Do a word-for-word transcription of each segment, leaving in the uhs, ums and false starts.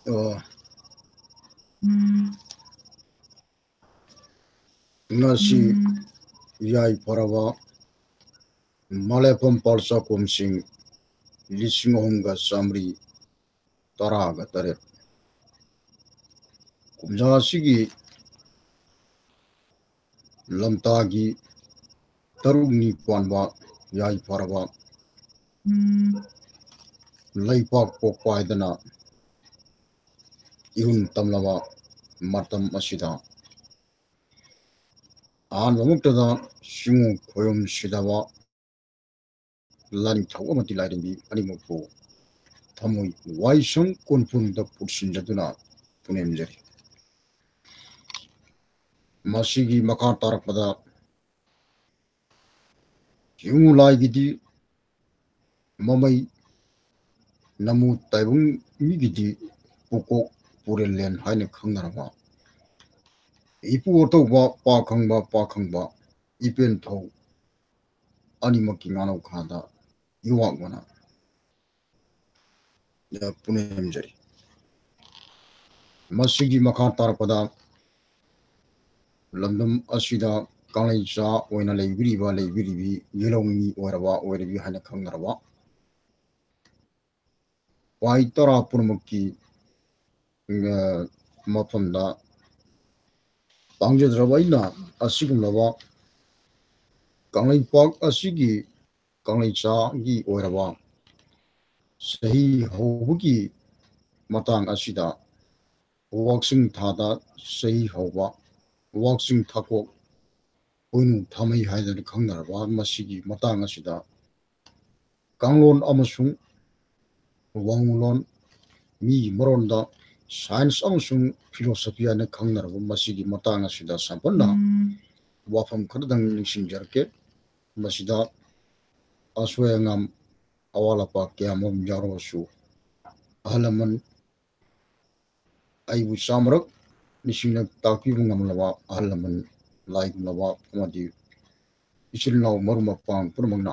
ꯑꯣ, ꯉꯁꯤ ꯌꯥꯏꯐꯔꯕ ꯃꯂꯦꯐꯝ ꯄꯥꯜ ꯆꯥꯛꯈꯨꯝꯁꯤꯡ ꯂꯤꯁꯤꯡ ꯑꯍꯨꯝꯒ ꯆꯥꯃꯔꯤ ꯇꯔꯥꯒ ꯇꯔꯦꯠ ꯀꯨꯝꯖꯥ ꯑꯁꯤꯒꯤ ꯂꯝꯇꯥꯒꯤ ꯇꯔꯨꯛꯅꯤ ꯄꯥꯟꯕ ꯌꯥꯏꯐꯔꯕ ꯂꯩꯄꯥꯛ ꯄꯣꯛꯄ ꯍꯥꯏꯗꯅ ꯏꯍꯨꯟ ꯇꯝꯂꯕ ꯃꯇꯝ ꯑꯁꯤꯗ ꯑꯍꯥꯟꯕꯃꯛꯇꯗ ꯆꯤꯡꯉꯨ ꯈꯣꯏꯔꯨꯝ ꯁꯤꯗꯕ ꯂꯥꯟꯊꯧ ꯑꯃꯗꯤ ꯂꯥꯏꯔꯦꯝꯕꯤ ꯑꯅꯤꯃꯛꯄꯨ ꯊꯃꯣꯏ ꯋꯥꯏꯁꯪ ꯀꯣꯟꯐꯨꯟꯗ ꯄꯨꯟꯁꯤꯟꯖꯗꯨꯅ ꯄꯨꯅꯦꯝꯖꯔꯤ꯫ ꯃꯁꯤꯒꯤ ꯃꯈꯥ ꯇꯥꯔꯛꯄꯗ ꯆꯤꯡꯉꯨ ꯂꯥꯏꯒꯤꯗꯤ ꯃꯃꯩ ꯅꯃꯨ ꯇꯥꯏꯕꯪ ꯃꯤꯒꯤꯗꯤ ꯄꯨꯀꯣꯛ ꯄꯨꯔꯦꯜꯂꯦꯟ ꯍꯥꯏꯅ ꯈꯪꯅꯔꯕ ꯏꯄꯨ ꯑꯇꯧꯕ ꯄꯥꯈꯪꯕ ꯄꯥꯈꯪꯕ ꯏꯄꯦꯟꯊꯧ ꯑꯅꯤꯃꯛꯀꯤ ꯉꯥꯅꯧꯈꯥꯗ ꯏꯋꯥꯛ ꯃꯅꯥ ꯄꯨꯅꯦꯝꯖꯔꯤ꯫ ꯃꯁꯤꯒꯤ ꯃꯈꯥ ꯇꯥꯔꯛꯄꯗ ꯂꯝꯗꯝ ꯑꯁꯤꯗ ꯀꯪꯂꯩꯆꯥ ꯑꯣꯏꯅ ꯂꯩꯕꯤꯔꯤꯕ ꯂꯩꯕꯤꯔꯤꯕꯤ ꯌꯦꯂꯧꯃꯤ ꯑꯣꯏꯔꯕ ꯑꯣꯏꯔꯕꯤ ꯍꯥꯏꯅ ꯈꯪꯅꯔꯕ ꯄꯥꯏ ꯇꯔꯥ ꯄꯨꯝꯅꯃꯛꯀꯤ ꯃꯐꯝꯗ ꯇꯥꯡꯖꯗ꯭ꯔꯕ ꯑꯩꯅ ꯑꯁꯤꯒꯨꯝꯂꯕ ꯀꯪꯂꯩꯄꯥꯛ ꯑꯁꯤꯒꯤ ꯀꯪꯂꯩꯆꯥꯒꯤ ꯑꯣꯏꯔꯕ ꯆꯍꯤ ꯍꯧꯕꯒꯤ ꯃꯇꯥꯡ ꯑꯁꯤꯗ ꯋꯥꯛꯆꯤꯡ ꯊꯥꯗ ꯆꯍꯤ ꯍꯧꯕ, ꯋꯥꯛꯆꯤꯡ ꯊꯥꯀꯣꯛ ꯄꯣꯏꯅꯨ ꯊꯥꯃꯩ ꯍꯥꯏꯗꯅ ꯈꯪꯅꯔꯕ ꯃꯁꯤꯒꯤ ꯃꯇꯥꯡ ꯑꯁꯤꯗ ꯀꯥꯡꯂꯣꯟ ꯑꯃꯁꯨꯡ ꯋꯥꯉꯨꯂꯣꯟ, ꯃꯤꯒꯤ ꯃꯔꯣꯟꯗ ꯁꯥꯏꯟꯁ ꯑꯃꯁꯨꯡ ꯐꯤꯂꯣꯁꯣꯐꯤ ꯍꯥꯏꯅ ꯈꯪꯅꯔꯕ ꯃꯁꯤꯒꯤ ꯃꯇꯥꯡ ꯑꯁꯤꯗ ꯁꯝꯄꯟꯅ ꯋꯥꯐꯝ ꯈꯔꯗꯪ ꯅꯤꯡꯁꯤꯡꯖꯔꯛꯀꯦ꯫ ꯃꯁꯤꯗ ꯑꯁꯣꯏ ꯑꯉꯥꯝ, ꯑꯋꯥꯠ ꯑꯄꯥ ꯀꯌꯥ ꯑꯃꯔꯣꯝ ꯌꯥꯎꯔꯕꯁꯨ, ꯑꯍꯜ ꯂꯃꯟ ꯑꯩꯕꯨ ꯆꯥꯝꯃꯔꯛ ꯅꯤꯡꯁꯤꯡꯅ ꯇꯥꯛꯄꯤꯕ ꯉꯝꯂꯕ ꯑꯍꯜ ꯂꯃꯟ, ꯂꯥꯏꯒꯨꯝꯂꯕ ꯑꯃꯗꯤ ꯏꯆꯤꯜ ꯏꯅꯥꯎ ꯃꯔꯨꯞ ꯃꯄꯥꯡ ꯄꯨꯝꯅꯃꯛꯅ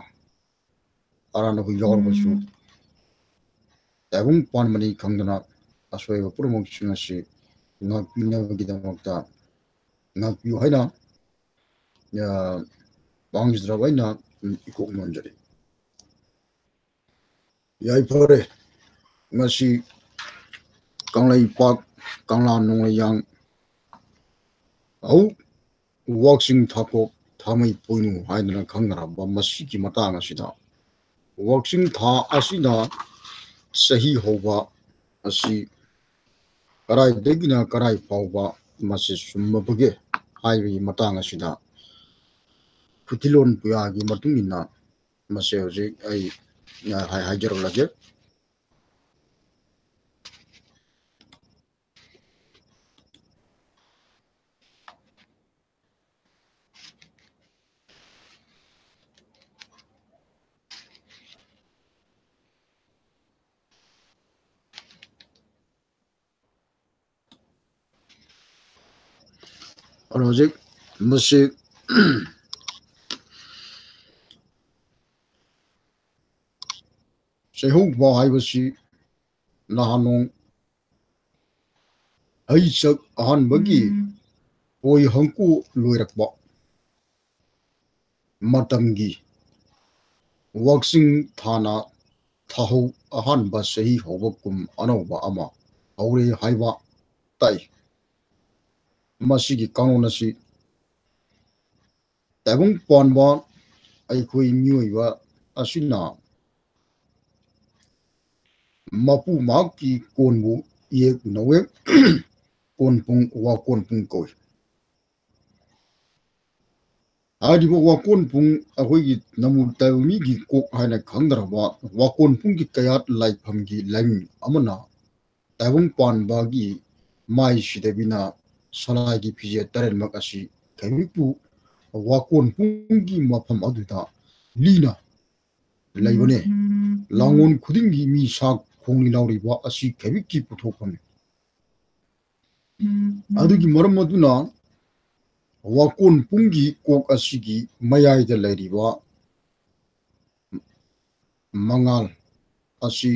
ꯑꯔꯥꯟꯕ ꯌꯥꯎꯔꯕꯁꯨ ꯎꯝ꯫ ꯇꯥꯏꯕꯪ ꯄꯥꯟꯕꯅꯤ ꯈꯪꯗꯅ ꯑꯁꯣꯏꯕ ꯄꯨꯝꯅꯃꯛꯁꯤꯡ ꯑꯁꯤ ꯉꯥꯛꯄꯤꯅꯕꯒꯤꯗꯃꯛꯇ ꯉꯥꯛꯄꯤꯌꯨ ꯍꯥꯏꯅ, ꯑ, ꯄꯥꯡꯖꯗ꯭ꯔꯕ ꯑꯩꯅ, ꯎꯝ, ꯏꯀꯣꯛ ꯅꯣꯟꯖꯔꯤ꯫ ꯌꯥꯏꯐꯔꯦ꯫ ꯉꯁꯤ ꯀꯪꯂꯩꯄꯥꯛ, ꯀꯪꯂꯥ ꯅꯣꯡꯂꯩꯌꯥꯡ, ꯍꯧ ꯋꯥꯛꯆꯤꯡ ꯊꯥꯀꯣꯛ ꯊꯥꯃꯩ ꯄꯣꯏꯅꯨ ꯍꯥꯏꯗꯅ ꯈꯪꯅꯔꯝꯕ ꯃꯁꯤꯒꯤ ꯃꯇꯥꯡ ꯑꯁꯤꯗ, ꯋꯥꯛꯆꯤꯡ ꯊꯥ ꯑꯁꯤꯅ ꯆꯍꯤ ꯍꯧꯕ ꯑꯁꯤ ꯀꯗꯥꯏꯗꯒꯤꯅ ꯀꯗꯥꯏ ꯐꯥꯎꯕ ꯃꯁꯤ ꯆꯨꯝꯃꯕꯒꯦ ꯍꯥꯏꯕꯒꯤ ꯃꯇꯥꯡ ꯑꯁꯤꯗ ꯈꯨꯊꯤꯂꯣꯟ ꯄꯨꯌꯥꯒꯤ ꯃꯇꯨꯡ ꯏꯟꯅ ꯃꯁꯤ ꯍꯧꯖꯤꯛ ꯑꯩ, ꯑ, ꯍꯥꯏ-, ꯍꯥꯏꯖꯔꯛꯂꯒꯦ꯫ ꯑꯗꯣ ꯍꯧꯖꯤꯛ ꯃꯁꯤ ꯆꯩꯍꯧꯕ ꯍꯥꯏꯕꯁꯤ ꯅꯍꯥꯟ ꯅꯣꯡ ꯍꯩꯆꯛ ꯑꯍꯥꯟꯕꯒꯤ ꯎꯝ꯫ ꯑꯣꯏ ꯍꯪꯀꯨ ꯂꯣꯏꯔꯛꯄ ꯃꯇꯝꯒꯤ ꯋꯥꯛꯆꯤꯡ ꯊꯥꯅ ꯊꯥꯍꯧ ꯑꯍꯥꯟꯕ ꯆꯍꯤ ꯍꯧꯕ ꯀꯨꯝ ꯑꯅꯧꯕ ꯑꯃ ꯍꯧꯔꯦ ꯍꯥꯏꯕ ꯇꯥꯏ꯫ ꯃꯁꯤꯒꯤ ꯀꯥꯡꯂꯣꯟ ꯑꯁꯤ ꯇꯥꯏꯕꯪ ꯄꯥꯟꯕ ꯑꯩꯈꯣꯏ ꯃꯤꯑꯣꯏꯕ ꯑꯁꯤꯅ ꯃꯄꯨ ꯃꯍꯥꯛꯀꯤ ꯀꯣꯟꯕꯨ ꯏꯌꯦꯛ ꯅꯧꯋꯦꯛ ꯀꯣꯟꯄꯨꯡ ꯋꯥꯀꯣꯟꯄꯨꯡ ꯀꯧꯏ꯫ ꯍꯥꯏꯔꯤꯕ ꯋꯥꯀꯣꯟꯄꯨꯡ ꯑꯩꯈꯣꯏꯒꯤ ꯅꯃꯨ ꯇꯥꯏꯕꯪ ꯃꯤꯒꯤ ꯀꯣꯛ ꯍꯥꯏꯅ ꯈꯪꯅꯔꯕ ꯋꯥꯀꯣꯟꯄꯨꯡꯒꯤ ꯀꯌꯥꯠ ꯂꯥꯏꯐꯝꯒꯤ ꯂꯥꯏꯃꯤ ꯑꯃꯅ ꯇꯥꯏꯕꯪ ꯄꯥꯟꯕꯒꯤ ꯃꯥꯏ ꯁꯤꯗꯕꯤꯅ ꯁꯂꯥꯏꯒꯤ ꯐꯤꯖꯦꯠ ꯇꯔꯦꯠꯃꯛ ꯑꯁꯤ ꯈꯩꯕꯤꯛꯄꯨ ꯋꯥꯀꯣꯟ ꯄꯨꯡꯒꯤ ꯃꯐꯝ ꯑꯗꯨꯗ ꯂꯤꯅ ꯂꯩꯕꯅꯦ꯫ ꯂꯥꯡꯒꯣꯜ ꯈꯨꯗꯤꯡꯒꯤ ꯃꯤ ꯁꯥ ꯈꯣꯡꯂꯤ ꯂꯥꯎꯔꯤꯕ ꯑꯁꯤ ꯈꯩꯕꯤꯛꯀꯤ ꯄꯨꯊꯣꯛꯐꯝꯅꯤ꯫ ꯑꯗꯨꯒꯤ ꯃꯔꯝ ꯑꯗꯨꯅ ꯋꯥꯀꯣꯟ ꯄꯨꯡꯒꯤ ꯀꯣꯛ ꯑꯁꯤꯒꯤ ꯃꯌꯥꯏꯗ ꯂꯩꯔꯤꯕ ꯃꯉꯥꯜ ꯑꯁꯤ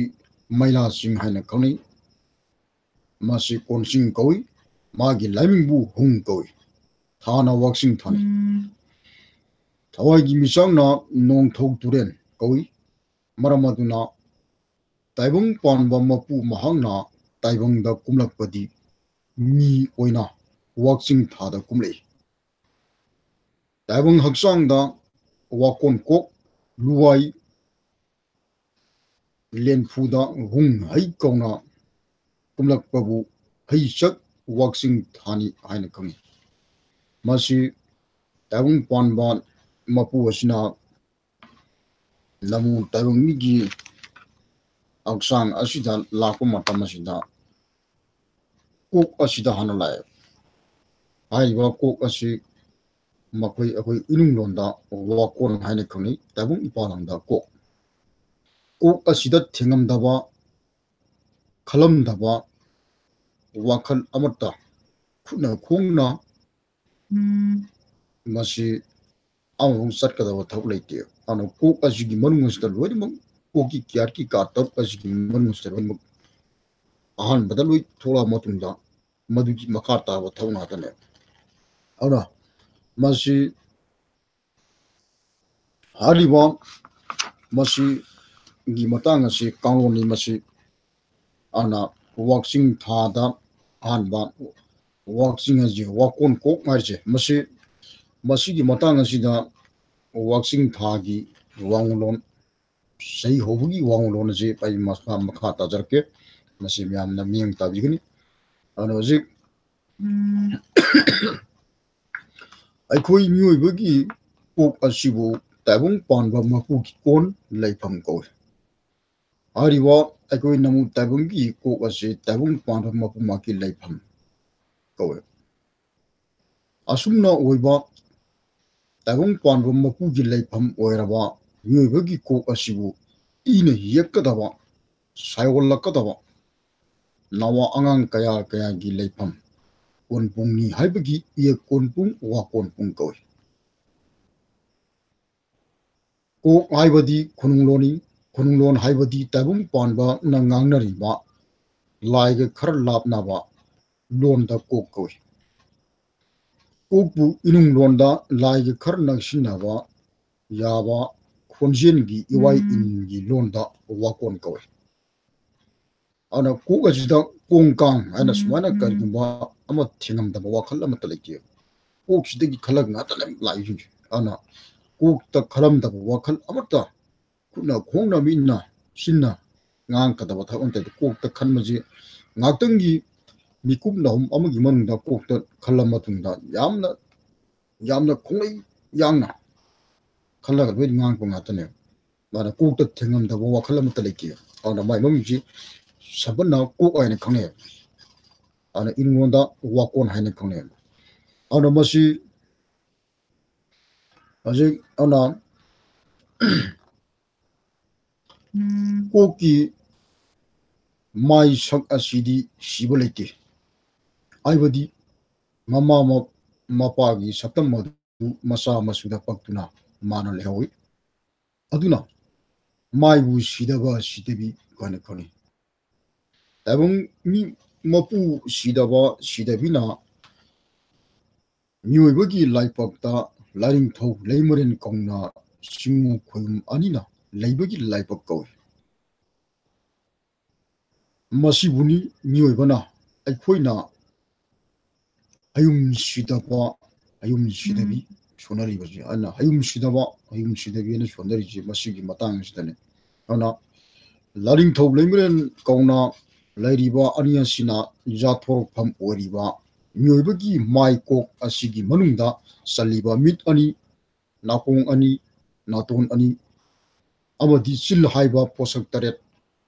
ꯃꯩꯂꯥꯁꯤꯡ ꯍꯥꯏꯅ ꯈꯪꯅꯩ꯫ ꯃꯁꯤ ꯀꯣꯟꯁꯤꯡ ꯀꯧꯏ꯫ ꯃꯥꯒꯤ ꯂꯥꯏꯃꯤꯡꯕꯨ ꯍꯨꯡ ꯀꯧꯏ꯫ ꯊꯥꯅ ꯋꯥꯛꯆꯤꯡ ꯊꯥꯅꯤ꯫ ꯊꯋꯥꯏꯒꯤ ꯃꯤꯆꯥꯛꯅ ꯅꯣꯡꯊꯧ ꯇꯨꯔꯦꯟ ꯀꯧꯏ꯫ ꯃꯔꯝ ꯑꯗꯨꯅ ꯇꯥꯏꯕꯪ ꯄꯥꯟꯕ ꯃꯄꯨ ꯃꯍꯥꯛꯅ ꯇꯥꯏꯕꯪꯗ ꯀꯨꯝꯂꯛꯄꯗꯤ ꯃꯤ ꯑꯣꯏꯅ ꯋꯥꯛꯆꯤꯡ ꯊꯥꯗ ꯀꯨꯝꯂꯛꯏ꯫ ꯇꯥꯏꯕꯪ ꯍꯛꯆꯥꯡꯗ ꯋꯥꯀꯣꯟ ꯀꯣꯛ, ꯂꯨꯋꯥꯏ, ꯂꯦꯟꯐꯨꯗ ꯍꯨꯡ ꯍꯩ ꯀꯧꯅ ꯀꯨꯝꯂꯛꯄꯕꯨ ꯍꯩꯆꯛ ꯋꯥꯛꯆꯤꯡ ꯊꯥꯅꯤ ꯍꯥꯏꯅ ꯈꯪꯏ꯫ ꯃꯁꯤ ꯇꯥꯏꯕꯪ ꯄꯥꯟꯕ ꯃꯄꯨ ꯑꯁꯤꯅ ꯅꯃꯨ ꯇꯥꯏꯕꯪ ꯃꯤꯒꯤ ꯍꯛꯆꯥꯡ ꯑꯁꯤꯗ ꯂꯥꯛꯄ ꯃꯇꯝ ꯑꯁꯤꯗ ꯀꯣꯛ ꯑꯁꯤꯗ ꯍꯥꯟꯅ ꯂꯥꯛꯑꯦ꯫ ꯍꯥꯏꯔꯤꯕ ꯀꯣꯛ ꯑꯁꯤ ꯃꯈꯣꯏ ꯑꯩꯈꯣꯏ ꯏꯅꯨꯡ ꯂꯣꯟꯗ ꯋꯥꯀꯣꯟ ꯍꯥꯏꯅ ꯈꯪꯅꯩ꯫ ꯇꯥꯏꯕꯪ ꯏꯄꯥꯂꯝꯗ ꯀꯣꯛ, ꯀꯣꯛ ꯑꯁꯤꯗ ꯊꯦꯡꯉꯝꯗꯕ, ꯈꯜꯂꯝꯗꯕ, ꯋꯥꯈꯜ ꯑꯃꯠꯇ ꯈꯨꯠꯅ ꯈꯣꯡꯅ ꯃꯁꯤ ꯑꯃꯐꯥꯎ ꯆꯠꯀꯗꯕ ꯊꯕꯛ ꯂꯩꯇꯦ꯫ ꯑꯗꯨꯅ ꯀꯣꯛ ꯑꯁꯤꯒꯤ ꯃꯅꯨꯡ ꯑꯁꯤꯗ ꯂꯣꯏꯅꯃꯛ ꯀꯣꯛꯀꯤ ꯀꯤꯌꯥꯠꯀꯤ ꯀꯥ ꯇꯔꯨꯛ ꯑꯁꯤꯒꯤ ꯃꯅꯨꯡ ꯑꯁꯤꯗ ꯂꯣꯏꯅꯃꯛ ꯑꯍꯥꯟꯕꯗ ꯂꯣꯏ ꯊꯣꯛꯂꯛꯑ ꯃꯇꯨꯡꯗ ꯃꯗꯨꯒꯤ ꯃꯈꯥ ꯇꯥꯕ ꯊꯕꯛ ꯉꯥꯛꯇꯅꯦ꯫ ꯑꯗꯨꯅ ꯃꯁꯤ ꯍꯥꯏꯔꯤꯕ ꯃꯁꯤꯒꯤ ꯃꯇꯥꯡ ꯑꯁꯤ ꯀꯥꯡꯂꯣꯟꯅꯤ꯫ ꯃꯁꯤ ꯑꯗꯨꯅ ꯋꯥꯛꯆꯤꯡ ꯊꯥꯗ ꯑꯍꯥꯟꯕ ꯋꯥꯛꯆꯤꯡ ꯍꯥꯏꯁꯦ ꯋꯥꯀꯣꯟ ꯀꯣꯛ ꯍꯥꯏꯔꯤꯁꯦ ꯃꯁꯤ, ꯃꯁꯤꯒꯤ ꯃꯇꯥꯡ ꯑꯁꯤꯗ ꯋꯥꯛꯆꯤꯡ ꯊꯥꯒꯤ ꯋꯥꯉꯨꯂꯣꯟ, ꯆꯍꯤ ꯍꯧꯕꯒꯤ ꯋꯥꯉꯨꯂꯣꯟ ꯑꯁꯤ ꯑꯩ ꯃꯈꯥ, ꯃꯈꯥ ꯇꯥꯖꯔꯛꯀꯦ꯫ ꯃꯁꯤ ꯃꯌꯥꯝꯅ ꯃꯤꯠꯌꯦꯡ ꯇꯥꯕꯤꯒꯅꯤ꯫ ꯑꯗꯨꯅ ꯍꯧꯖꯤꯛ ꯑꯩꯈꯣꯏ ꯃꯤꯑꯣꯏꯕꯒꯤ ꯀꯣꯛ ꯑꯁꯤꯕꯨ ꯇꯥꯏꯕꯪ ꯄꯥꯟꯕ ꯃꯄꯨꯒꯤ ꯀꯣꯟ, ꯂꯩꯐꯝ ꯀꯧꯏ꯫ ꯍꯥꯏꯔꯤꯕ ꯑꯩꯈꯣꯏ ꯅꯃꯨ ꯇꯥꯏꯕꯪꯒꯤ ꯀꯣꯛ ꯑꯁꯤ ꯇꯥꯏꯕꯪ ꯄꯥꯟꯕ ꯃꯄꯨ ꯃꯍꯥꯛꯀꯤ ꯂꯩꯐꯝ ꯀꯧꯏ꯫ ꯑꯁꯨꯝꯅ ꯑꯣꯏꯕ ꯇꯥꯏꯕꯪ ꯄꯥꯟꯕ ꯃꯄꯨꯒꯤ ꯂꯩꯐꯝ ꯑꯣꯏꯔꯕ ꯃꯤꯑꯣꯏꯕꯒꯤ ꯀꯣꯛ ꯑꯁꯤꯕꯨ ꯏꯅ ꯌꯦꯛꯀꯗꯕ, ꯁꯥꯏꯑꯣꯜꯂꯛꯀꯗꯕ ꯅꯋꯥ ꯑꯉꯥꯡ ꯀꯌꯥ ꯀꯌꯥꯒꯤ ꯂꯩꯐꯝ ꯀꯣꯟꯄꯨꯡꯅꯤ ꯍꯥꯏꯕꯒꯤ ꯏꯌꯦꯛ ꯀꯣꯟꯄꯨꯡ, ꯋꯥ ꯀꯣꯟꯄꯨꯡ ꯀꯧꯏ꯫ ꯀꯣꯛ ꯍꯥꯏꯕꯗꯤ ꯈꯨꯅꯨꯡꯂꯣꯟꯅꯤ꯫ ꯈꯨꯅꯨꯡꯂꯣꯟ ꯍꯥꯏꯕꯗꯤ ꯇꯥꯏꯕꯪ ꯄꯥꯟꯕꯅ ꯉꯥꯡꯅꯔꯤꯕ ꯂꯥꯏꯒ ꯈꯔ ꯂꯥꯞꯅꯕ ꯂꯣꯟꯗ ꯀꯣꯛ ꯀꯧꯏ꯫ ꯀꯣꯛꯄꯨ ꯏꯅꯨꯡ ꯂꯣꯟꯗ ꯂꯥꯏꯒ ꯈꯔ ꯅꯛꯁꯤꯟꯅꯕ ꯌꯥꯕ ꯈꯣꯟꯖꯦꯜꯒꯤ ꯏꯋꯥꯏ ꯎꯝ꯫ ꯏꯟꯒꯤ ꯂꯣꯟꯗ ꯋꯥꯀꯣꯟ ꯀꯧꯏ꯫ ꯑꯗꯨꯅ ꯀꯣꯛ ꯑꯁꯤꯗ ꯀꯣꯡ ꯀꯥꯡ ꯍꯥꯏꯅ ꯎꯝ, ꯁꯨꯃꯥꯏꯅ ꯎꯝ꯫ ꯀꯔꯤꯒꯨꯝꯕ ꯑꯃ ꯊꯦꯡꯉꯝꯗꯕ ꯋꯥꯈꯜ ꯑꯃꯠꯇ ꯂꯩꯇꯦ꯫ ꯀꯣꯛꯁꯤꯗꯒꯤ ꯈꯜꯂꯒ ꯉꯥꯛꯇꯅꯦ ꯂꯥꯛꯏꯁꯤꯡꯁꯦ꯫ ꯑꯗꯨꯅ ꯀꯣꯛꯇ ꯈꯜꯂꯝꯗꯕ ꯋꯥꯈꯜ ꯑꯃꯠꯇ, ꯈꯨꯠꯅ ꯈꯣꯡꯅ ꯃꯤꯠꯅ ꯆꯤꯟꯅ ꯉꯥꯡꯒꯗꯕ ꯊꯕꯛ ꯑꯃꯠꯇ ꯂꯩꯇꯦ꯫ ꯀꯣꯛꯇ ꯈꯟꯕꯁꯤ ꯉꯥꯛꯇꯪꯒꯤ ꯃꯤꯀꯨꯞ ꯅꯍꯨꯝ ꯑꯃꯒꯤ ꯃꯅꯨꯡꯗ ꯀꯣꯛꯇ ꯈꯜꯂ ꯃꯇꯨꯡꯗ ꯌꯥꯝꯅ, ꯌꯥꯝꯅ ꯈꯣꯡꯂꯩ ꯌꯥꯡꯅ ꯈꯜꯂꯒ ꯂꯣꯏꯅ ꯉꯥꯡꯕ ꯉꯥꯛꯇꯅꯦꯕ꯫ ꯃꯥꯅ ꯀꯣꯛꯇ ꯊꯦꯡꯉꯝꯗꯕ ꯋꯥꯈꯜ ꯑꯃꯠꯇ ꯂꯩꯇꯦ꯫ ꯑꯗꯨꯅ ꯃꯥꯏ ꯃꯃꯤꯡꯁꯤ ꯁꯝꯄꯠꯅ ꯀꯣꯛ ꯍꯥꯏꯅ ꯈꯪꯅꯩ꯫ ꯑꯗꯨꯅ ꯏꯪꯂꯣꯟꯗ ꯋꯥꯀꯣꯟ ꯍꯥꯏꯅ ꯈꯪꯅꯩ꯫ ꯑꯗꯨꯅ ꯃꯁꯤ ꯍꯧꯖꯤꯛ ꯑꯗꯨꯅ ꯀꯣꯛꯀꯤ ꯃꯥꯏ ꯁꯛ ꯑꯁꯤꯗꯤ ꯁꯤꯕ ꯂꯩꯇꯦ꯫ ꯍꯥꯏꯕꯗꯤ ꯃꯃꯥ ꯃ-, ꯃꯄꯥꯒꯤ ꯁꯛꯇꯝ ꯑꯗꯨ ꯃꯆꯥ ꯃꯁꯨꯗ ꯄꯛꯇꯨꯅ ꯃꯥꯅ ꯂꯩꯍꯧꯏ꯫ ꯑꯗꯨꯅ ꯃꯥꯏꯕꯨ ꯁꯤꯗꯕ ꯁꯤꯗꯕꯤ ꯀꯥꯏꯅ ꯈꯪꯅꯩ꯫ ꯇꯥꯏꯕꯪ ꯃꯤ ꯃꯄꯨ ꯁꯤꯗꯕ ꯁꯤꯗꯕꯤꯅ ꯃꯤꯑꯣꯏꯕꯒꯤ ꯂꯥꯏꯄꯛꯇ ꯂꯥꯏꯅꯤꯡꯊꯧ ꯂꯩꯃꯔꯦꯟ ꯀꯧꯅ ꯆꯤꯡꯉꯨ ꯈꯣꯏꯌꯨꯝ ꯑꯅꯤꯅ ꯂꯩꯕꯒꯤ ꯂꯥꯏꯄꯛ ꯀꯧꯏ꯫ ꯃꯁꯤꯕꯨꯅꯤ ꯃꯤꯑꯣꯏꯕꯅ ꯑꯩꯈꯣꯏꯅ ꯍꯌꯨꯝ ꯁꯤꯗꯕ, ꯍꯌꯨꯝ ꯁꯤꯗꯕꯤ ꯎꯝ꯫ ꯁꯣꯟꯅꯔꯤꯕꯁꯦ꯫ ꯑꯗꯨꯅ ꯍꯌꯨꯝ ꯁꯤꯗꯕ, ꯍꯌꯨꯝ ꯁꯤꯗꯕꯤ ꯍꯥꯏꯅ ꯁꯣꯟꯅꯔꯤꯁꯦ ꯃꯁꯤꯒꯤ ꯃꯇꯥꯡ ꯑꯁꯤꯗꯅꯦ꯫ ꯑꯗꯨꯅ ꯂꯥꯏꯅꯤꯡꯊꯧ ꯂꯩꯃꯔꯦꯟ ꯀꯧꯅ ꯂꯩꯔꯤꯕ ꯑꯅꯤ ꯑꯁꯤꯅ ꯌꯥꯊꯣꯔꯛꯐꯝ ꯑꯣꯏꯔꯤꯕ ꯃꯤꯑꯣꯏꯕꯒꯤ ꯃꯥꯏ ꯀꯣꯛ ꯑꯁꯤꯒꯤ ꯃꯅꯨꯡꯗ ꯆꯜꯂꯤꯕ ꯃꯤꯠ ꯑꯅꯤ, ꯅꯥꯀꯣꯡ ꯑꯅꯤ, ꯅꯥꯇꯣꯟ ꯑꯅꯤ ꯑꯃꯗꯤ ꯆꯤꯜ ꯍꯥꯏꯕ ꯄꯣꯠꯁꯛ ꯇꯔꯦꯠ